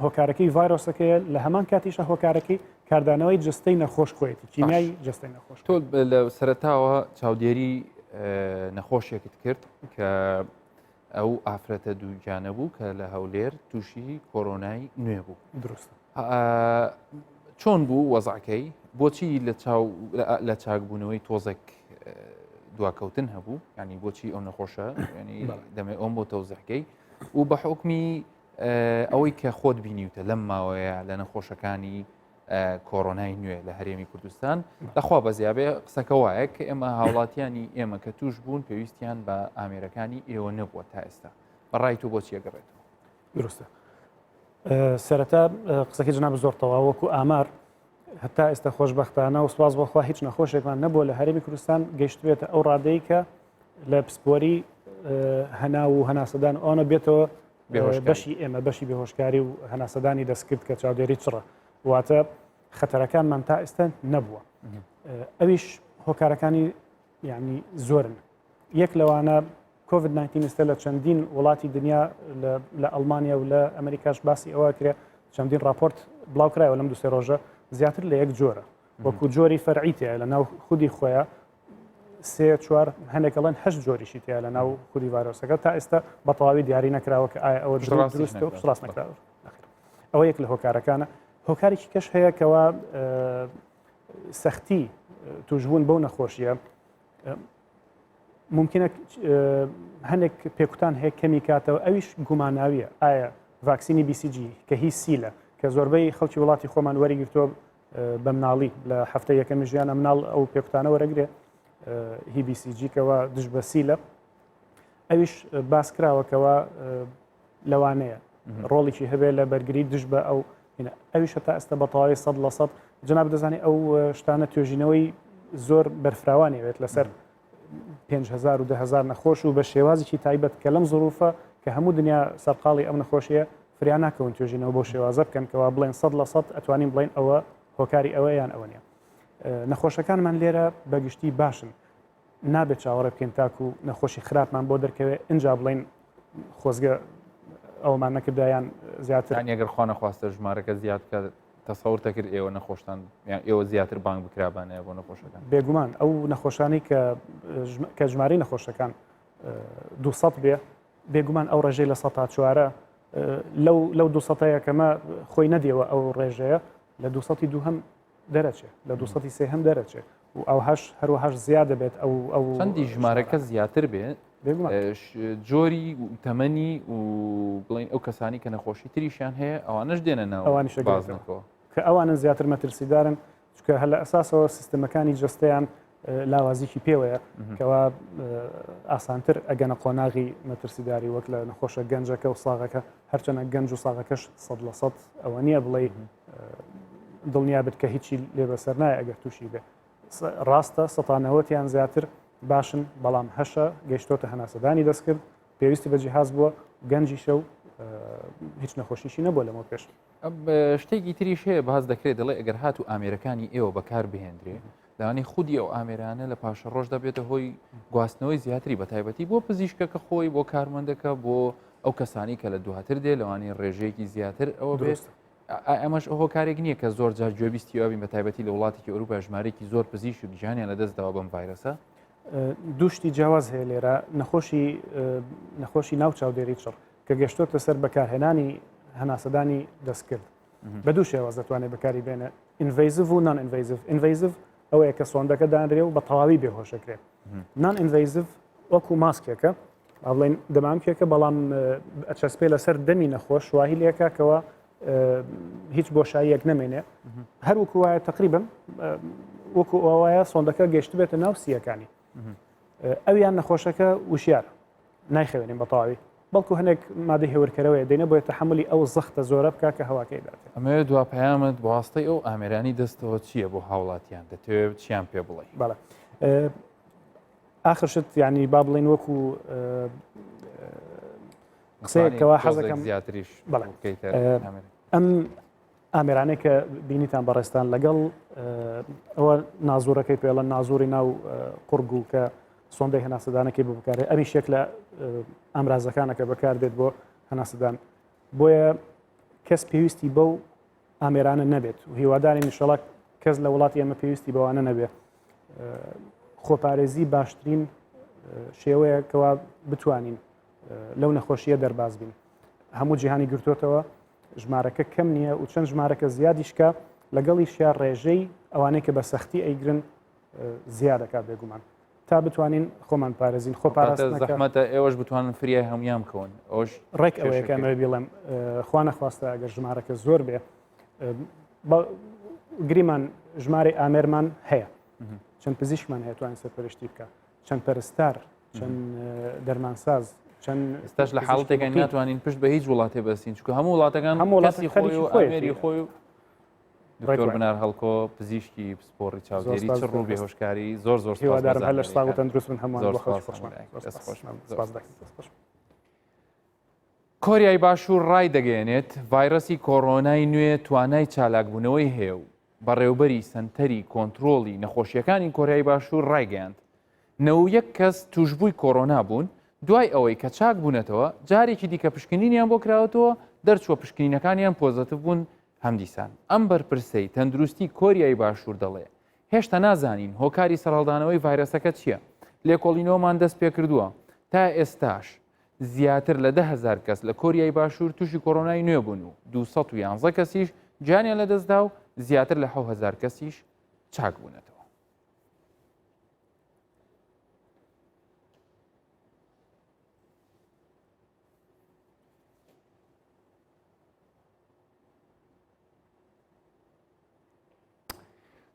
هۆکارەکەی ڤایرۆسەکەیە لە هەمان کاتیشە هۆکارەکەی کاردانەوەی جستەی نەخۆش خۆیەتی کیمیای جستەی نەخۆش تۆ لە سەرتاوە چاودێری نەخۆشێکت کرد کە ئەو ئافرەتە دووگیانە بوو کە لە هەولێر تووشی کۆرۆنای نوێ بوو دروستە چۆن بوو وەزعکەی بۆچی لە چاو لە چاکبوونەوەی تۆزێک دواکەوتن هەبوو ینی بۆچی ئەو نەخۆشە ینی دەمێ ئەوم بۆ تەوزحکەی و بە حوکمی ئەوەی کە خۆت بینیوتە لەم ماوەیە لە نەخۆشەکانی کۆرۆنای نوێ لە هەرێمی کوردستان لەخوا بەزیابێ قسەکە وایە کە ئێمە هاوڵاتیانی ئێمە کە توش بوون پێویستیان بە ئامێرەکانی ئێوە نەبووە تا ئێستا بەڕای تۆ بۆچیە گەڕێتەوە دروستە سەرەتا قسەکەی جناب زۆر تەواو وەکو ئامار هەتا ئێستا خۆشببختانە و سواز بۆخوا هیچ نەخۆشێکمان نەبووە لە هەرێمی کوردستان گەشتبێتە ئەو ڕادەی کە لە پسپۆری هەناو و هەناسەدان ئەوانە بێتەوە بەشی ئێمە بەشی بێهۆشکاری و هەناسەدانی دەستکرد کە چاودێری چڕە واتە خەتەرەکانمان تا ئێستا نەبووە ئەویش هۆکارەکانی یعنی زۆرن یەک لەوانە کۆڤید 19 ئێستا لە چەندین وڵاتی دنیا لە ئەڵمانیا و لە ئەمریکاش باسی ئەوە کرێ چەندین راپۆرت بڵاو کرایەوە لەم دوسێ ڕۆژە زیاتر لە یەک جۆرە وەکو جۆری فەرعی تایە لە ناو خودی خۆیان سێ چوار هەندێک ئەڵێن هەشت جۆریشی تیا لە ناو خودی ڤایرۆسەکە تا ئێستا بە تەواوی دیاری نەکراوە کە ئایا ئەوە دروستە و پشتڕاست نەکراوە. ئەوە یەک لە هۆکارەکانە. هۆکارێکی کەش هەیە کەوا سەختی توشبوون بەو نەخۆشیە ممکنە هەندێک پێکوتان هەیە کەمی کاتەوە ئەویش گوماناویە ئایا ڤاکسینی BCG کە هی سیلە کە زۆربەی خەڵکی وڵاتی خۆمان وەریگرتووە بە مناڵی لە هەفتە یەکەمی ژیانە مناڵ ئەو پێکوتانە وەرەگرێ هی BCG کەەوە دژ بە سیلە ئەویش باس کراوەکەەوە لەوانەیە ڕۆڵێکی هەبێت لە بەرگری دژ بە ئەو ئەویش هەتا ئێستا بە تەواوی سەد لە سەد جناب دەزانانی ئەو شتانە توێژینەوەی زۆر بەرفراوانی وێت لەسەر 5هزار و دههزار نەخۆش و بە شێوازێکی تایبەت کە لەم زروفە کە هەموو دنیا سەرقاڵی ئەم نەخۆشیە فریا ناکەون توێژینەوە بۆ شێوازە بکەن کەوا بڵێن سەد لە سەد ئەتوانین بڵێن ئەوە هۆکاری ئەوە یان ئەوە نیە نەخۆشەکانمان لێرە بەگشتی باشن نابێت چاوەڕێ بکەین تاکو نەخۆشی خراپمان بۆ دەرکەوێت ئینجا بڵین خۆزگە ئەومان نەکردایان زیاتر ئەگەر خوا نەخواستە ژمارەکە زیاد بکات تەسەور دەکرد ئێوە نەخۆشتان یان ئێوە زیاتر بانگ بکرابانەیە بۆ نەخۆشەکان بێگومان ئەو نەخۆشانی کە کە ژمارەی نەخۆشەکان 200 بێ بێگومان ئەو ڕێژەی لە سەتا چوارە لەو لەو 200 یەکەمە خۆی نەدیەوە ئەو ڕێژەیە لە 200 دووهەم دەرەچێ لە 200 سێهەم دەرەچێ و ئەوهاش هەروەهاش زیاد دەبێت ئەو ئەو چەندی ژمارەکە زیاتر بێ جۆری و تەمەنی و بڵین ئەو کەسانی کە نەخۆشی تریشیان هەیە ئەوانش دێنە ناو ئەوانیش بازنەکەەوە کە ئەوانن زیاتر مەترسیدارن چکە هەر لە ئەساسەوە سیستمەکانی جستیان لاوازیکی پێوەیە کەوا ئاسانتر ئەگەنە قۆناغی مەترسیداری وەک لە نەخۆشە گەنجەکە و ساغەکە هەرچەنە گەنج و ساغەکەش سەد لە سەد ئەوە نییە بڵێ دڵنیا بێت کە هیچی لێ بەسەر نایە ئەگەر تووشی بێ ڕاستە سەتانەوەتیان زیاتر باشن بەڵام هەشە گەیشتۆتە هەناسەدانی دەستکرد پێویستی بە جیهاز بووە گەنجیشە و هیچ نەخۆشیشی نەبووە لەمە پێش شتێکی تریش هەیە باز دەکرێت دەڵێ ئەگەر هات و ئامێرەکانی ئێوە بەکار بهێندرێ لەوانەیە خودی ئەو ئامێرانە لە پاشە ڕۆژدا بێتە هۆی گواستنەوەی زیاتری بە تایبەتی بۆ پزیشکەکە خۆی بۆ کارمەندەکە بۆ ئەو کەسانی کە لە دواتر دێ لەوانەیە ڕێژەیەکی زیاتر ئەوە بێت ئەمەش ئەو هۆکارێک نییە کە زۆر جار گوێبیستی ئەوین بە تایبەتی لە وڵاتێکی ئەوروپا ژمارێکی زۆر پزیشک گیانیان لەدەستداوە بەم ڤایرەسە دوشتی جیاواز هەیە لێرە نەخۆشی نەخۆشی ناو چاودێری چڕ کە گەشتۆتە سەر بەکارهێنانی هەناسەدانی دەستکرد بە دوو شێواز دەتوانێت بەکاری بێنێ invasive و non-invasive. Invasive ئەوەیە کە سۆندەکە دانرێ و بە تەواوی بێهۆشەکرێ. Non-invasive وەکو ماسکێکە با بڵێین دەمامکێکە بەڵام ئەچەسپێ لەسەر دەمی نەخۆش واهی لێکا کەەوە هیچ بۆشاییەک نەمێنێ هەر وەکو وایە تقریبن وەکو ئەوایە سۆندەکە گەشتبێتە ناو سیەکانی ئەویان نەخۆشەکە وشیار نایخەوێنین بە تەواوی بەڵکو هەنێک مادەی هێورکەرەوەیە دەینە بۆیە تەحەمولی ئەو زەختە زۆرە بکا کە هەواکەی داتێ. ئەمەوێ دوا پەیامت بەواستەی ئەو ئامێرانی دەستەوە چییە بۆ هاوڵاتیان دەتەوێ چیان پێ بڵێی؟ بەڵێ ئاخر شت یعنی با بڵێین وەکو قسەیەکەوە حەزەکەم زیاتریش بەڵێ ئەم ئامێرانەی کە بینیتان بەڕێزتان لەگەڵ ئەوە نازورەکەی پێڵە نازوری ناو قوڕگ و کە سۆندەی هەناسەدانەکەی بۆ بکارێ ئەویش یەک لە ئامرازەکانەکە بەکاردێت بۆ هەناسەدان بۆیە کەس پێویستی بەو ئامێرانە نەبێت و هیواداری نیشەڵک کەس لە وڵاتی ئێمە پێویستی بەوانە نەبێت خۆپارێزی باشترین شێوەیە کەوا بتوانین لەو نەخۆشیە دەرباز بین هەموو جیهانی گرتوتەوە ژمارەکە کەم نییە و چەند ژمارەکە زیادیش کا لەگەڵیشیا ڕێژەی ئەوانەی کە بە سەختی ئەیگرن زیادەکات بێگومان تا بتوانین خۆمان پارێزین خۆ پاراستنەکە زەحمەتە ئێوەش بتوانن فریای هەمویان بکەون ئەوش ڕێک ئەوەیە کە ئەمەوێ بیڵێم خوا نەخواستە ئەگەر ژمارەکە زۆر بێ گریمان ژمارەی ئامێرمان هەیە چەند پزیشکمان هەیە توانین سەرپەرشتی بکە چەند پەرستار چەند دەرمانساز چەند ئێستاش لە حاڵەتێکە ناتوانین پشت بە هیچ وڵاتێ بەستین چونکە هەموو وڵاتەکان هەموو وڵاتی خۆی و ئامێری خۆی و دکتۆر بنار هەڵکۆ پزیشکی پسپۆڕی چاودێری چڕ و بێهۆشکاری زۆر زۆر هیوادارم هەر لەش ساغ و تەندروست بن هەمووان بۆ خەڵکی خۆشمان. سپاس دەکەم. کۆریای باشوور ڕایدەگەیەنێت، ڤایرەسی کۆرۆنای نوێ توانای چالاکبوونەوەی هەیە و بەڕێوبەری سەنتەری کۆنترۆڵی نەخۆشییەکانی کۆریای باشوور ڕایگەیاند، 91 کەس تووشبووی کۆرۆنا بوون، دوای ئەوەی کە چاک بوونەتەوە جارێکی دیکە پشکنینیان بۆ کراوەتەوە، دەرچووە پشکنینەکانیان پۆزەتیڤ بوون هەمدیسان. ئەم بەرپرسەی تەندروستی کۆریای باشوور دەڵێ، هێشتا نازانین هۆکاری سەرهەڵدانەوەی ڤایرەسەکە چییە، لێکۆڵینەوەمان دەستپێکردووە، تا ئێستاش. زیاتر لە 10هزار کەس لە کۆریای باشوور تووشی کۆرۆنای نوێ بوون و 211 کەسیش گیانیان لەدەستدا و زیاتر لە 10هزار کەسیش چاک بوونەتەوە.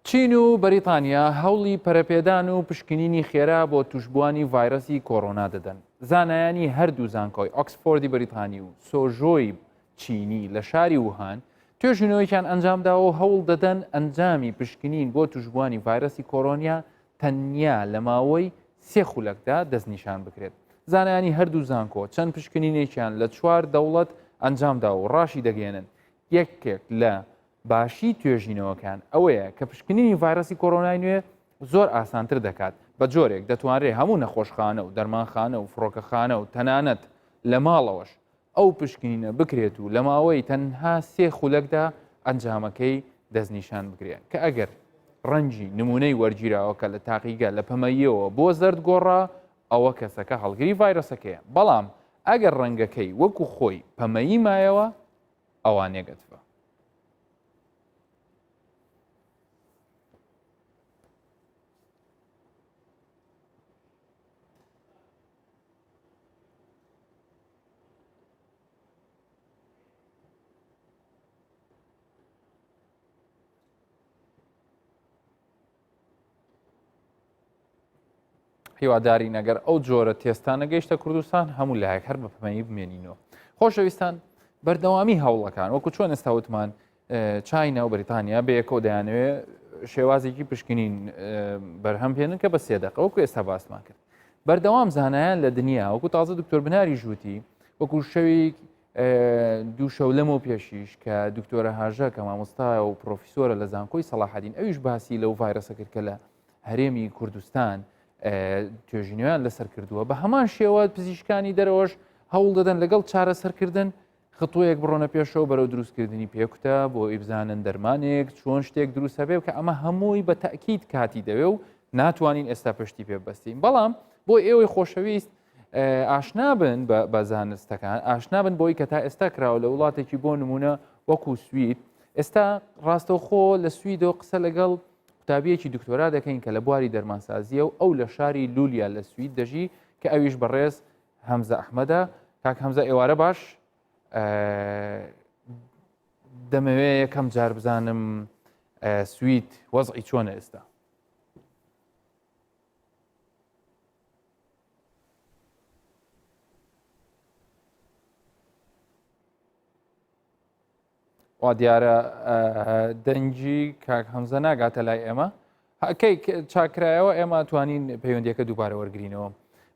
چین و بەریتانیا هەوڵی پەرەپێدان و پشکنینی خێرا بۆ توشبووانی ڤایرەسی کۆرۆنا دەدەن. زانایانی هەردوو زانکۆی ئۆکسفۆردی بەریتانی و سۆژۆی چینی لە شاری ووهان توێژینەوەیەکیان ئەنجامداوە و هەوڵ دەدەن ئەنجامی پشکنین بۆ توشبووانی ڤایرەسی کۆرۆنیا تەنیا لە ماوەی سێ خولەکدا دەستنیشان بکرێت. زانایانی هەردوو زانکۆ چەند پشکنینێکیان لە چوار دەوڵەت ئەنجامداوە و ڕاشی دەگەیەنن یەکێک لە باشی توێژینەوەکان ئەوەیە کە پشکنینی ڤایرەسی کۆرۆنای نوێ زۆر ئاسانتر دەکات، بە جۆرێک دەتوانرێ هەموو نەخۆشخانە و دەرمانخانە و فڕۆکەخانە و تەنانەت لە ماڵەوەش ئەو پشکنینە بکرێت و لە ماوەی تەنها سێ خولەکدا ئەنجامەکەی دەستنیشان بکرێت کە ئەگەر ڕەنگی نمونەی وەرگیراوەکە لە تاقیگە لە پەمەییەوە بۆ زەرد گۆڕا ئەوە کەسەکە هەڵگری ڤایرۆسەکەیە، بەڵام ئەگەر ڕەنگەکەی وەکو خۆی پەمەیی مایەوە ئەوا نێگەتڤە. هیوادارین ئەگەر ئەو جۆرە تێستانە گەیشتە کوردستان هەموو لایەک هەر بە پەمەیی بمێنینەوە خۆشەویستان بەردەوامی هەوڵەکان وەکو چۆن ئێستا وتمان چاینا و بەریتانیا بەیەکەوە دەیانەوێ شێوازێکی پشکنین بەرهەم بێنن کە بە سێ دەقە وەکو ئێستا باسمان کرد بەردەوام زانایان لە دنیا وەکو تازە دکتۆر بناری ژووتی وەکو شەوی دوو شەو لەمەو پێشیش کە دکتۆرە هاژە کە مامۆستایە و پرۆفیسۆرە لە زانکۆی سەڵاحەدین ئەویش باسی لەو ڤایرەسە کرد کە لە هەرێمی کوردستان توێژینەوەیان لەسەر کردووە بە هەمان شێوە پزیشکانی دەرەوەش هەوڵ دەدەن لەگەڵ چارەسەرکردن خطوەیەک بڕۆنە پێشەوە بەرەو دروستکردنی پێکوتە بۆ ئەوی بزانن دەرمانێک چۆن شتێک دروست هەبێ کە ئەمە هەمووی بە تەئکید کاتی دەوێ و ناتوانین ئێستا پشتی پێ بەستین بەڵام بۆ ئێوەی خۆشەویست ئاشنابن بە زانستەکان ئاشنابن بۆی کە تا ئێستا کراوە لە وڵاتێکی بۆ نمونە وەکو سوید ئێستا ڕاستەوخۆ لە سویدۆ قسە لەگەڵ قوتابیەکی دکتۆرا دەکەین کە لە بواری دەرمانسازیە و ئەو لە شاری لولیا لە سوید دەژی کە ئەویش بەڕێز هەمزە ئەحمەدە کاک هەمزە ئێوارە باش دەمەوێ یەکەم جار بزانم سوید وەزعی چۆنە ئێستا وا دیارە دەنگی کاک هەمزە ناگاتە لای ئێمە کەی چاکرایەوە ئێمە توانین پەیوەندیەکە دووبارە وەرگینەوە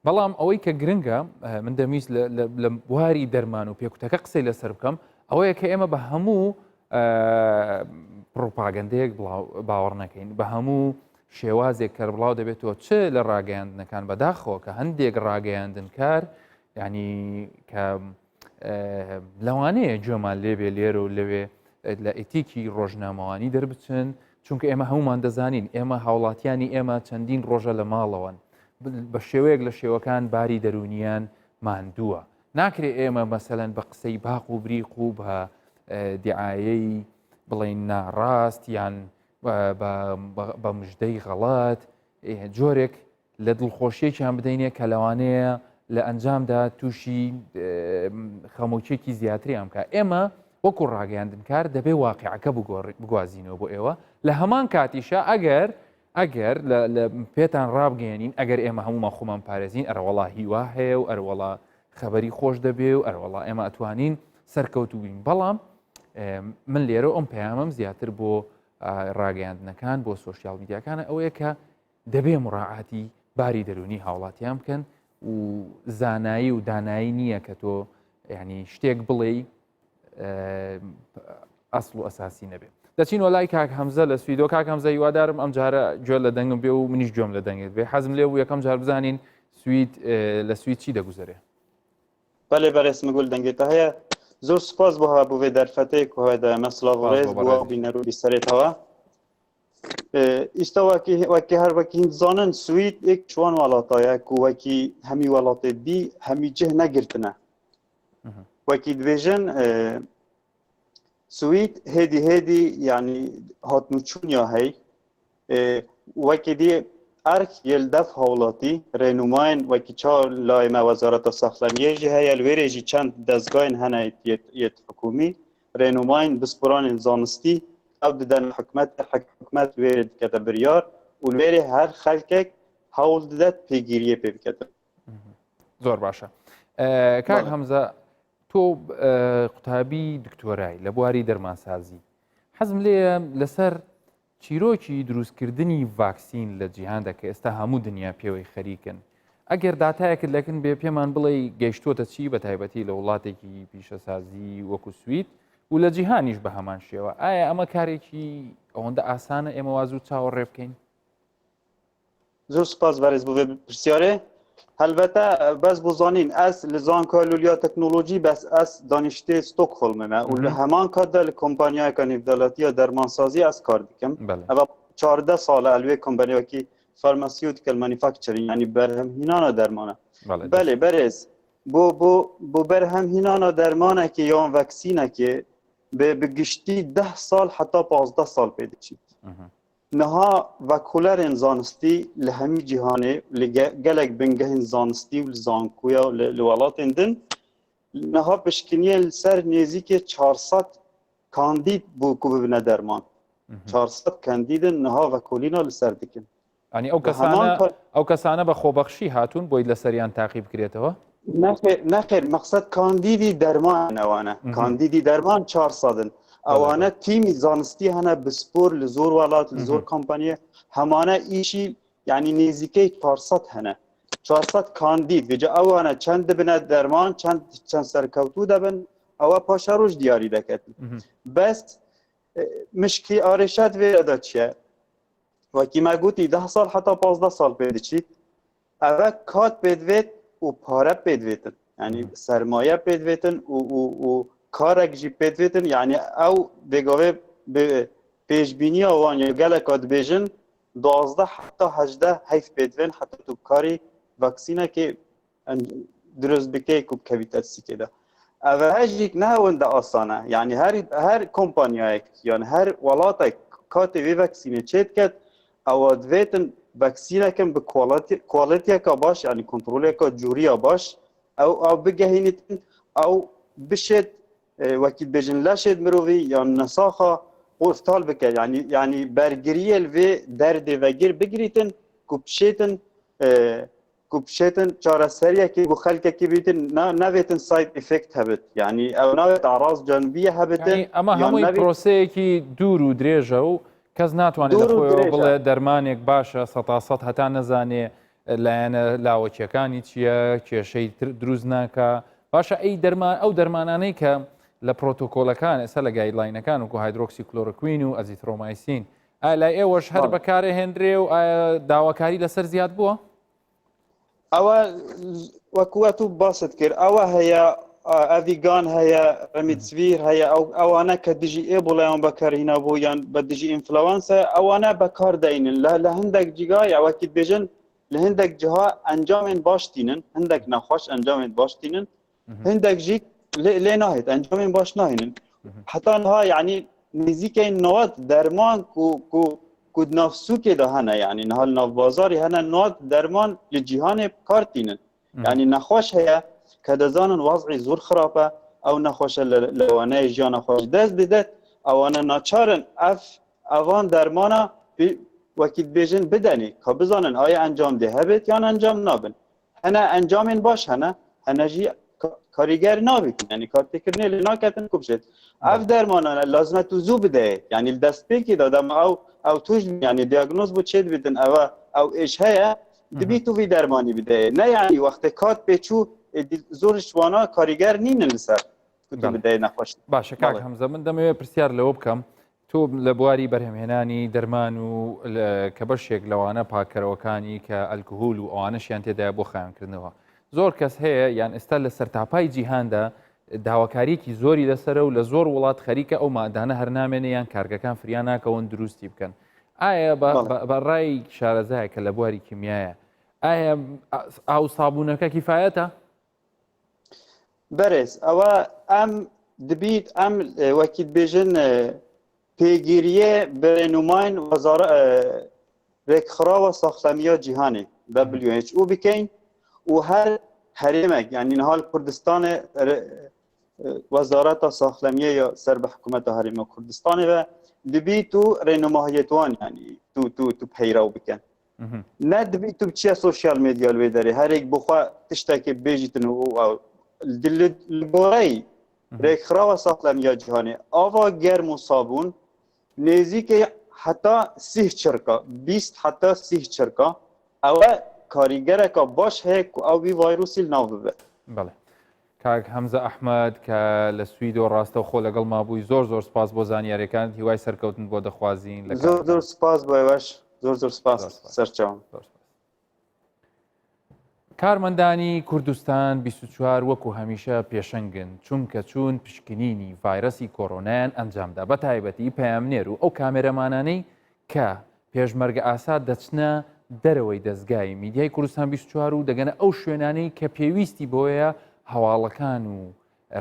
بەڵام ئەوەی کە گرنگە من دەمیست لە بواری دەرمان و پێکوتەکە قسەی لەسەر بکەم ئەوەیە کە ئێمە بە هەموو پڕوپاگەندەیەک باوەڕ نەکەین بە هەموو شێوازێک کە بڵاو دەبێتەوە چ لە ڕاگەیاندنەکان بەداخەوە کە هەندێک ڕاگەیاندنکار ینی کە لەوانەیە گوێمان لێبێ لێرە و لەوێ لە ئیتیکی ڕۆژنامەوانی دەربچن چونکە ئێمە هەمومان دەزانین ئێمە هاوڵاتیانی ئێمە چەندین ڕۆژە لە ماڵەوەن بە شێوەیەک لە شێوەکان باری دەرونیان ماندووە ناکرێ ئێمە مەسەلەن بە قسەی باق و بریق و بە دیعاەی بڵین ناڕاست یان بە مژدەی غەڵات جۆرێک لە دڵخۆشیەکیان بدەینێ کە لەوانەیە لە ئەنجامدا تووشی خەمۆکیەکی زیاتریان بکە ئێمە وەکو ڕاگەیاندنکار دەبێ واقعەکە بگوازینەوە بۆ ئێوە لە هەمان کاتیشە ئەگەر ئەگەر لە پێتان ڕابگەێنین ئەگەر ئێمە هەمومان خۆمان پارێزین ئەرەوەڵا هیوا هەیە و ئەروەڵا خەبەری خۆش دەبێ و ئەروەڵا ئێمە ئەتوانین سەرکەوتوبین بەڵام من لێرە ئەم پەیامم زیاتر بۆ ڕاگەیاندنەکان بۆ سوۆسیال میدیاکانە ئەوەیە کە دەبێ مڕاعاتی باری دەروونی هاوڵاتیان بکەن و زانایی و دانایی نییە کە تۆ ینی شتێک بڵێی ئەسڵ و ئەساسی نەبێ دەچین وەلای کاک هەمزە لە سویدۆ کاک هەمزە هیوادارم ئەم جارە گوێ لە دەنگم بێ و منیش گوێم لە دەنگت بێ حەزم لێ بوو یەکەم جار بزانین سوید لە سوید چی دەگوزەرێ بەێ بەڕێز مگول دەنگێتە هەیە زۆر سپاس بۆ هەوا بۆ vê دەرفەتەیە کو هەوای دایمە سڵاو ڕێز بۆ بینەر و بیسەرێتەوە. ئیستا وەکی وەکی هەر وەکی هین زانن سوید یەک چوان وڵاتایە کو وەکی هەمی وڵاتێ دی هەمی جه نەگرتنە وەکی دبێژن سوید هێدی هێدی یعنی هاتن و چوونیا هەی وەکی دی ئەرک یل دەف هاوڵاتی رێنوماین وەکی چا لای مە وەزارەتە سەخلەمیە ژی هەیە لوێرێ ژی چەند دەزگاین هەنە یەت حکومی رێنوماین بسپۆرانên zanistî ew didene hikûmetê, hikûmet wêrê dikete biryar û li wêrê her xelkek hewl dide pêgîriyê pê biketin. زۆر باشە. کاک هەمزە تۆ قوتابی دکتۆرای لە بواری دەرمانسازی حەزم لێیە لەسەر چیرۆکی دروستکردنی ڤاکسین لە جیهاندا کە ئێستا هەموو دنیا پێوەی خەریکن، ئەگەر داتایەکت لەکن بێ پێمان بڵێی گەیشتووەتە چی بە تایبەتی لە وڵاتێکی پیشەسازی وەکو سوید و لە جیهانیش بە هەمان شێوە ئایا ئەمە کارێکی ئەوەندە ئاسانە ئێمە وازوو چاوەڕێ بکەین؟ زۆر سپاس بەرێز بۆ vê پرسیارێ هەلبەتە بەس بۆ زانین ئەس لە زانکۆ لولیا تەکنۆلۆژی بەس ئەس دانیشتێ ستۆکهۆڵممە و لە هەمان کاتدا لە کۆمپانیایەکە نێودەوڵەتیە دەرمانسازی ئەس کار دکەم ئەوە 14 ساڵە ئەلوێ کۆمپانیاکی pharmaceutical manufacturing ینی بەرهەمهینانە دەرمانە بەلێ بەرێز بۆ بۆ بۆ بەرهەمهینانە دەرمانێکی یان ڤەکسینێکی بە گشتی ده ساڵ حتا 15 ساڵ پێ دەچیت Niha vekolerên zanistî li hemî cîhanê li gelek bingehên zanistî û li zankoya û li welatên din niha pişkiniyê li ser nêzîkê 400 kandîd bû ku bibine derman. 400 kandîdin niha vekolîna li ser dikin. Yanî ew kesane ew kesane بە خۆبەخشی هاتوون بۆی لەسەریان تاقی بکرێتەوە؟ نەخێر نەخێر مەقسەد کاندیدی دەرمان ئەوانە کاندیدی دەرمان 400 ئەوانە تیمی زانستی هەنە بسپۆر لە زۆر وڵات لە زۆر کۆمپانیە هەمانە ئیشی یعنی نێزیکەی 400 هەنە 400 کاندید بێجە ئەوانە چەند دەبنە دەرمان چەند چەند سەرکەوتوو دەبن ئەوە پاشا ڕۆژ دیاری دەکەن بەس مشکی ئارێشات وێرەدا چییە وەکی مە گوتی ده ساڵ حتا 15 ساڵ پێ دەچیت ئەوە کات پێدوێت و پارە پێدوێتن ینی سەرمایە پێدوێتن و و کارێک ژی پێدوێتن یعنی ئەو بێگاوێ پێشبینیە وان یا geleka dibêjin 12 heta 18 heyf pêdivên heta tu karî vaksînekê دروست بکەی کو بکەویتە سیکێدا ئەvە هەژیک نەوەندە ئاسانە یعنی هەر هەر کۆمپانیایەک یان هەر وڵاتێک کاتێ وێ ڤەکسینێ چێ بکات ئەوە دەبێتن ڤەکسینەکەم بە کوالێتیەکە باش ینی کۆنتترۆلێکە جوریە باش ئەو ئەو بگەهینیتن ئەو بشێت وەکی بێژن لەشێت مرۆڤی یان نەساخە قورتال بکە ینی ینی بەرگریە vê دەردێ vegir بگریتن کو بشێتن کو بشێتن چارەسەریەکی بۆ خەلکێکی بیتن ناوێتن side effect هەبێت یعنی ئەو ناوێت ئاراز جانبیە هەبێتن ئەمە هەمووی پرۆسەیەکی دوور و درێژە و کەس ناتوانێت لە خۆیەوە بڵێ دەرمانێک باشە سەتا سەد هەتا نەزانێ لایەنە لاوەکیەکانی چییە کێشەی دروست ناکە باشە ئەی دەرمان ئەو دەرمانانەی کە لە پرۆتۆکۆلەکان ئێستا لە guideline ەکان وەکو هایدرۆکسی کلۆرۆکوین و ئەزیترۆمایسین ئایا لای ئێوەش هەر بەکارەهێنرێ و ئایا داواکاری لەسەر زیاد بووە؟ ئەوە وەکووە تو باست کرد ئەوە هەیە ئەڤیگان هەیە ڕمیتسویر هەیە ئەو ئەوانە کە دژی ئێبوڵیان بەکارهینا بوو یان بە دژی ئینفلەوەنسە ئەوانە بەکار دەینن لە لە هەندێک جیگا یاوەکی بێژن لە هەندێک جها ئەنجامێن باش تینن هەندێک نەخۆش ئەنجامێن باش تینن هەندێک ژی لێ ناهێت ئەنجامێن باش ناهێنن حتا نها یعنی نزیکەی 90 دەرمان کو کو کو ناو سوکێ دا هەنە یعنی نها ناو بازاری هەنە 90 دەرمان لە جیهانێ کار تینن یعنی نەخۆش هەیە کە دەزانن وەزعی زۆر خراپە ئەو نەخۆشە لەوانەیە ژیانە خۆش دەست بدات ئەوانە ناچارن ئەف ئەوان دەرمانە وەکی بێژن بدەنی کە بزانن ئایا ئەنجام دێ هەبێت یان ئەنجام نابن هەنە ئەنجامێن باش هەنە هەنە ژی کاریگەر نابێت ینی کارتێکردنێ لە ناکەتن کو بچێت ئەف دەرمانانە لازمە تو زوو بدەیە ینی دەستپێکی دادەم ئەو ئەو توش ینی دیاگنۆز بۆ چێت بێتن ئەوە ئەو ئێش هەیە دەبی تو وی دەرمانی بدەیە نە ینی وەختێ کات پێچوو زۆر شوانە کاریگەر نینن لەسەر بدەیە نەخۆش باشە کاک هەمزە من دەمەوێت پرسیار لەوە بکەم تۆ لە بواری بەرهەمهێنانی دەرمان و کە بەشێک لەوانە پاککەرەوەکانی کە ئەلکهول و ئەوانەشیان تێدایە بۆ خاوێنکردنەوە زۆر کەس هەیە یان ئێستا لە سەرتاپای جیهاندا داواکاریەکی زۆری لەسەرە و لە زۆر وڵات خەریکە ئەو مادانە هەر نامێنێ یان کارگەکان فریا ناکەون دروستی بکەن. ئایا بە ڕای شارەزایە کە لە بواری کیمیایە ئایا ئاو سابوونەکە کیفاەتە؟ بەرێز ئەوە ئەم دبیت ئەم وەکی بێژن پێگیریە بەرێنوماین وەزارە رێکخراوە ساخلەمیە جیهانێ WHO بکەین و هەر هەرێمێک یعنی نهال کوردستانێ وەزارەتا ساخلەمیە یا سەر بە حکوومەتە هەرێمە کوردستانێ بە دبیت و ڕێنماهیەتوان ینی تو تو تو پەیرەو بکەن نە دبیت تو بچیە سۆشیال مێدیا لێ دەرێ هەرێک بخوا تشتێکی بێژیتن و لە گۆرەی رێکخراوە ساخلەمیە جیهانێ ئاوا گەرم و سابوون نێزیکەی هەتا سیه چرکە 20 هەتا سیه چرکە ئەوە کاریگەرەکە باش هەیە کو ئەو وی ڤایرۆسی ناو ببێ. بەڵێ کاک هەمزە ئەحمەد کە لە سویدەوە ڕاستەوخۆ لەگەڵ مابووی زۆر زۆر سپاس بۆ زانیاریەکانت هیوای سەرکەوتن بۆ دەخوازین لە زۆر زۆر سپاس بۆ ئێوەش زۆر زۆر سپاس سەرچاوم. زۆر سپاس. کارمەندانی کوردستان 24 وەکو هەمیشە پێشەنگن چونکە چوون پشکنینی ڤایرەسی کۆرۆنایان ئەنجامدا بە تایبەتی پەیامنێر و ئەو کامێرەمانانەی کە پێشمەرگە ئاسا دەچنە دەرەوەی دەزگای میدیای کوردستان 24 و دەگەنە ئەو شوێنانەی کە پێویستی بۆیە هەواڵەکان و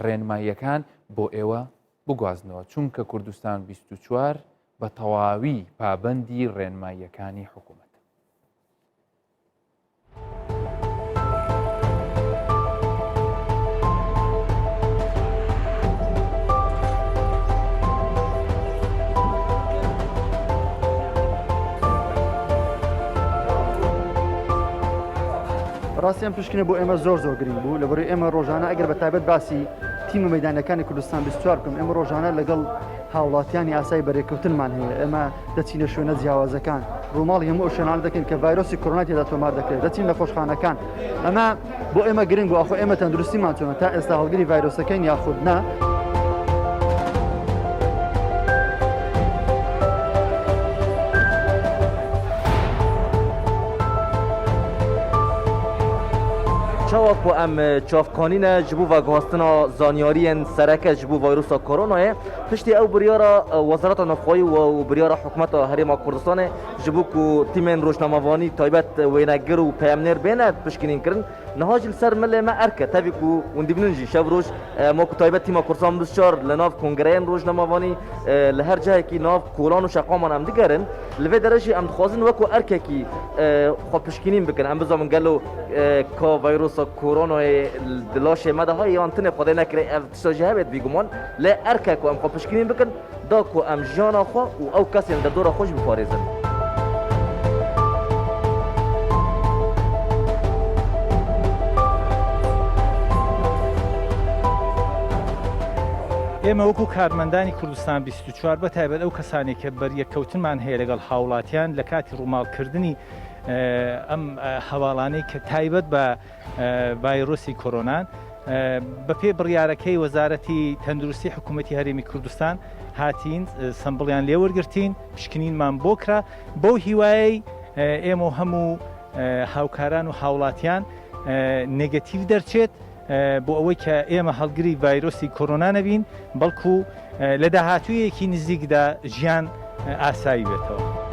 ڕێنماییەکان بۆ ئێوە بگوازنەوە چونکە کوردستان 24 بە تەواوی پابەندی ڕێنماییەکانی حکوومەت. ڕاستی ئەم پشکنە بۆ ئێمە زۆر زۆر گرنگ بوو لەبەرەی ئێمە ڕۆژانە ئەگەر بە تایبەت باسی تیمە مەدانەکانی کوردستان 24 بکەم ئێمە ڕۆژانە لەگەڵ هاوڵاتیانی ئاسایی بەرێککەوتنمان هەیە ئێمە دەچینە شوێنە جیاوازەکان ڕووماڵی هەموو ئەو شوێنانە دەکەین کە ڤایرۆسی کۆرۆنا تێدا تۆمار دەکرێت دەچین نەخۆشخانەکان ئەمە بۆ ئێمە گرنگ بوو ئاخۆ ئێمە تەندروستیمان چۆنە تا ئێستا هەڵگری ڤایرۆسەکەین یاخود نا. Çawa ku em çavkanîne ji bo veguhastina zanyariyên sereke ji bo vîrusa koronayê, Piştî ew biryara Wezareta Navxweyî û biryara Hikûmeta Herêma Kurdistanê ji bo ku tîmên rojnamevanî taybet wênegir û peyamnêr bêne pişkinînkirin, niha jî li ser milê me erk e. Tevî ku hûn dibînin jî şev roj ma ku taybet tîma Kurdistan 24 li nav kongreyên rojnamevanî li her cihekî nav kolan û şeqaman em digerin. Li vê derê jî em dixwazin wekû erkekî xwe pişkinîn bikin. Em bizanin gelo ka vîrusa koronayê di laşê me de heye yan tune Xwedê nekirê ev Tişta jî hebe bîguman lê erk e ku em xwe piştgirî bikin da ku em jiyana xwe û ew kesên li derdora xwe jî biparêzin. ئێمە وەکو کارمەندانی کوردستان 24 بە تایبەت ئەو کەسانێک کە بەریەککەوتنمان هەیە لەگەڵ هاوڵاتیان لە کاتی ڕووماڵکردنی ئەم هەواڵانەی کە تایبەت بە ڤایرۆسی کۆرۆنان. بەپێی بڕیارەکەی وەزارەتی تەندروستی حکوومەتی هەرێمی کوردستان هاتین سەمبڵیان لێوەرگرتین پشکنینمان بۆ کرا بەو هیوایەی ئێمە و هەموو هاوکاران و هاوڵاتیان نێگەتیڤ دەرچێت بۆ ئەوەی کە ئێمە هەڵگری ڤایرۆسی کۆرۆنا نەبین بەڵکو لە داهاتوویەکی نزیکدا ژیان ئاسایی بێتەوە.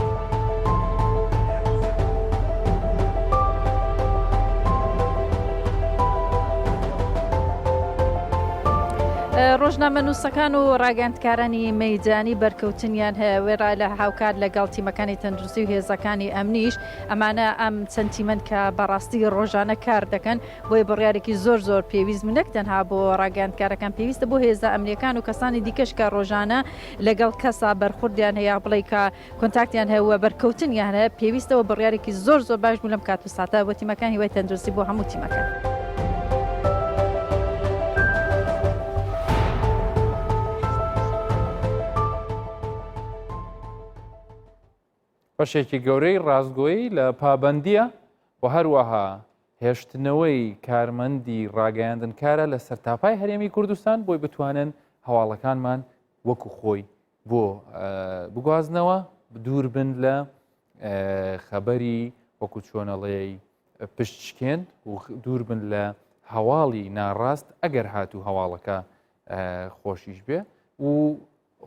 ڕۆژنامەنووسەکان و ڕاگەیاندکارانی مەیدانی بەرکەوتنیان هەیە وێڕا لە هاوکات لەگەڵ تیمەکانی تەندروستی و هێزەکانی ئەمنیش ئەمانە ئەم چەند تیمەن کە بەڕاستی ڕۆژانە کار دەکەن بۆیە بڕیارێکی زۆر زۆر پێویست بوو نەک تەنها بۆ ڕاگەیاندکارەکان پێویستە بۆ هێزە ئەمنیەکان و کەسانی دیکەش کە ڕۆژانە لەگەڵ کەسا بەرخوردیان هەیە بڵێ کە کۆنتاکتیان هەیە و بەرکەوتنیان هەیە پێویستەوە بڕیارێکی زۆر زۆر باش بوو لەم کات و ساتە بۆ تیمەکان هیوای تەندروستی بۆ هەموو تیمەکان. بەشێکی گەورەی ڕاستگۆیی لە پابەندییە و هەروەها هێشتنەوەی کارمەندی ڕاگەیاندنکارە لە سەرتاپای هەرێمی کوردستان بۆی بتوانن هەواڵەکانمان وەکو خۆی بۆ بگوازنەوە دوور بن لە خەبەری وەکو چۆنەڵێی پشتشکێن و دوور بن لە هەواڵی ناڕاست ئەگەر هاتوو هەواڵەکە خۆشیش بێ و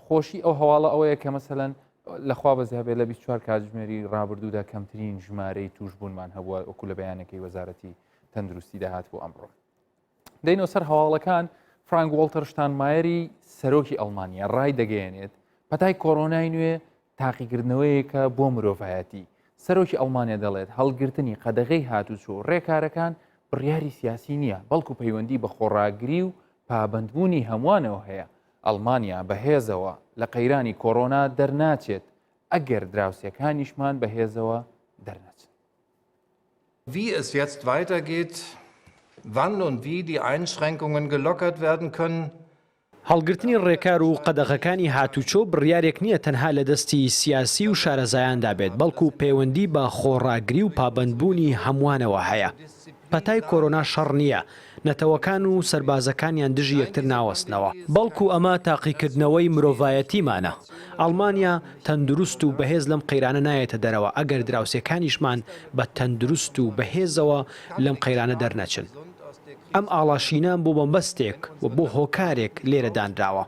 خۆشی ئەو هەواڵە ئەوەیە کە مەسەلەن لەخوا بەزیابێ لە 24 کاتژمێری ڕابردوودا کەمترین ژمارەی توشبوونمان هەبووە وەکو لە بەیانەکەی وەزارەتی تەندروستی داهات بۆ ئەمڕۆ. دەینەوە سەر هەواڵەکان فرانک وۆڵتەر شتانمایەری سەرۆکی ئەڵمانیا ڕای دەگەیەنێت پەتای کۆرۆنای نوێ تاقیکردنەوەیەکە بۆ مرۆڤایەتی سەرۆکی ئەڵمانیا دەڵێت هەڵگرتنی قەدەغەی هاتوچۆ ڕێکارەکان بڕیاری سیاسی نییە بەڵکو پەیوەندی بە خۆڕاگری و پابەندبوونی هەمووانەوە هەیە ئەڵمانیا بەهێزەوە لە قەیرانی کۆرۆنا دەرناچێت ئەگەر دراوسێکانیشمان بەهێزەوە دەرنەچن. Wie es jetzt weitergeht, wann und wie die Einschränkungen gelockert werden können, هەڵگرتنی ڕێکار و قەدەغەکانی هاتوچۆ بڕیارێک نییە تەنها لە دەستی سیاسی و شارەزایاندا بێت، بەڵکو پەیوەندی بە خۆڕاگری و پابەندبوونی هەمووانەوە هەیە. پەتای کۆرۆنا شەڕ نییە، نەتەوەکان و سەربازەکانیان دژی یەکتر ناوەستنەوە. بەڵکو ئەمە تاقیکردنەوەی مرۆڤایەتیمانە. ئەڵمانیا تەندروست و بەهێز لەم قەیرانە نایەتە دەرەوە ئەگەر دراوسێکانیشمان بە تەندروست و بەهێزەوە لەم قەیرانە دەرنەچن. ئەم ئاڵاشینە بۆ مەبەستێک و بۆ هۆکارێک لێرە دانراوە.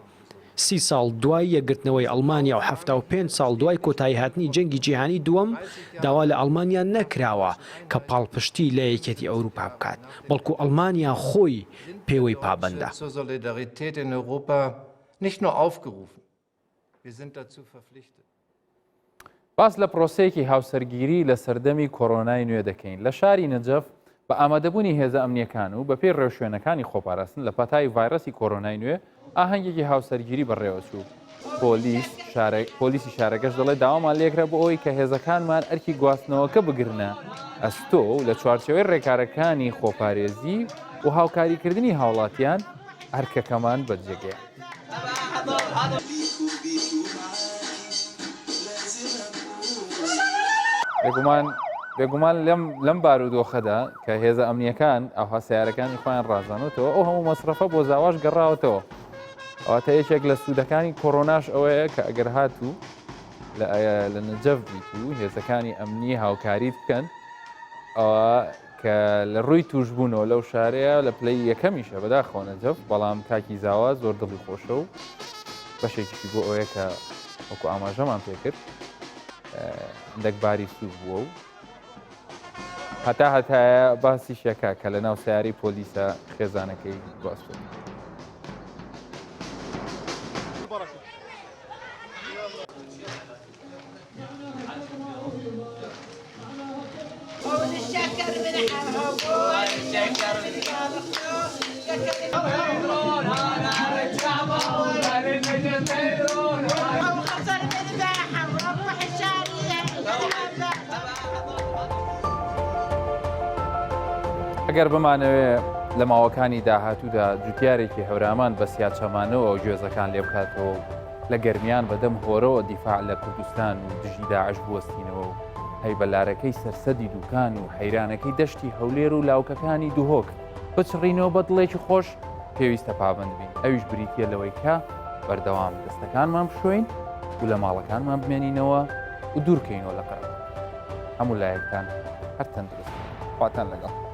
سی ساڵ دوای یەکگرتنەوەی ئەڵمانیا و 75 ساڵ دوای کۆتاییهاتنی جەنگی جیهانی دووەم، داوا لە ئەڵمانیا نەکراوە کە پاڵپشتی لە یەکێتی ئەوروپا بکات، بەڵکو ئەڵمانیا خۆی پێوەی پابەندە. باس لە پرۆسەیەکی هاوسەرگیری لە سەردەمی کۆرۆنای نوێ دەکەین لە شاری نەجەف بە ئامادەبوونی هێزە ئەمنیەکان و بەپێی ڕێوشوێنەکانی خۆپاراستن لە پەتای ڤایرۆسی کۆرۆنای نوێ ئاهەنگێکی هاوسەرگیری بەڕێوەچوو. پۆلیس پۆلیسی شارەکەش دەڵێت داوامان لێکرا بۆ ئەوەی کە هێزەکانمان ئەرکی گواستنەوەکە بگرنە ئەستۆ و لە چوارچێوەی ڕێکارەکانی خۆپارێزی و هاوکاریکردنی هاوڵاتیان ئەرکەکەمان بەجێگەیاند. بێگومان بێگومان لەم لەم بارودۆخەدا کە هێزە ئەمنیەکان ئەوها سیارەکانی خۆیان ڕازانەوەتەوە ئەو هەموو مەسرەفە بۆ زاواش گەڕاوەتەوە ئەواتە یەکێک لە سوودەکانی کۆرۆناش ئەوەیە کە ئەگەر هاتوو لە نەجەف بیت و هێزەکانی ئەمنی هاوکاریت بکەن ئەوە کە لە ڕووی توشبوونەوە لەو شارەیە لە پلەی یەکەمیشە بەداخەوە نەجەف بەڵام کاکی زاوا زۆر دڵی خۆشە و بەشێکیشی بۆ ئەوەیە کە وەکو ئاماژەمان پێکرد هەندێک باری سوک بووە و هەتا هەتایە باسی شەکە کە لە ناو سیاری پۆلیسە خێزانەکەی گواستوە. ئەگەر بمانەوێ لە ماوەکانی داهاتوودا جوتیارێکی هەورامان بە سیاچەمانەوە گوێزەکان لێ بکاتەوە و لە گەرمیان بەدەم هۆرەوە دیفاع لە کوردستان و دژی داعش بوەستینەوە و هەیبەلارەکەی سەرسەدی دوکان و حەیرانەکەی دەشتی هەولێر و لاوکەکانی دهۆک بچڕینەوە بە دڵێکی خۆش پێویستە پابەند بین ئەویش بریتە لەوەی کە بەردەوام دەستەکانمان بشۆین و لە ماڵەکانمان بمێنینەوە و دوورکەینەوە لە قەرەباڵغی هەموو لایەکتان هەر تەندروست خواتان لەگەڵ.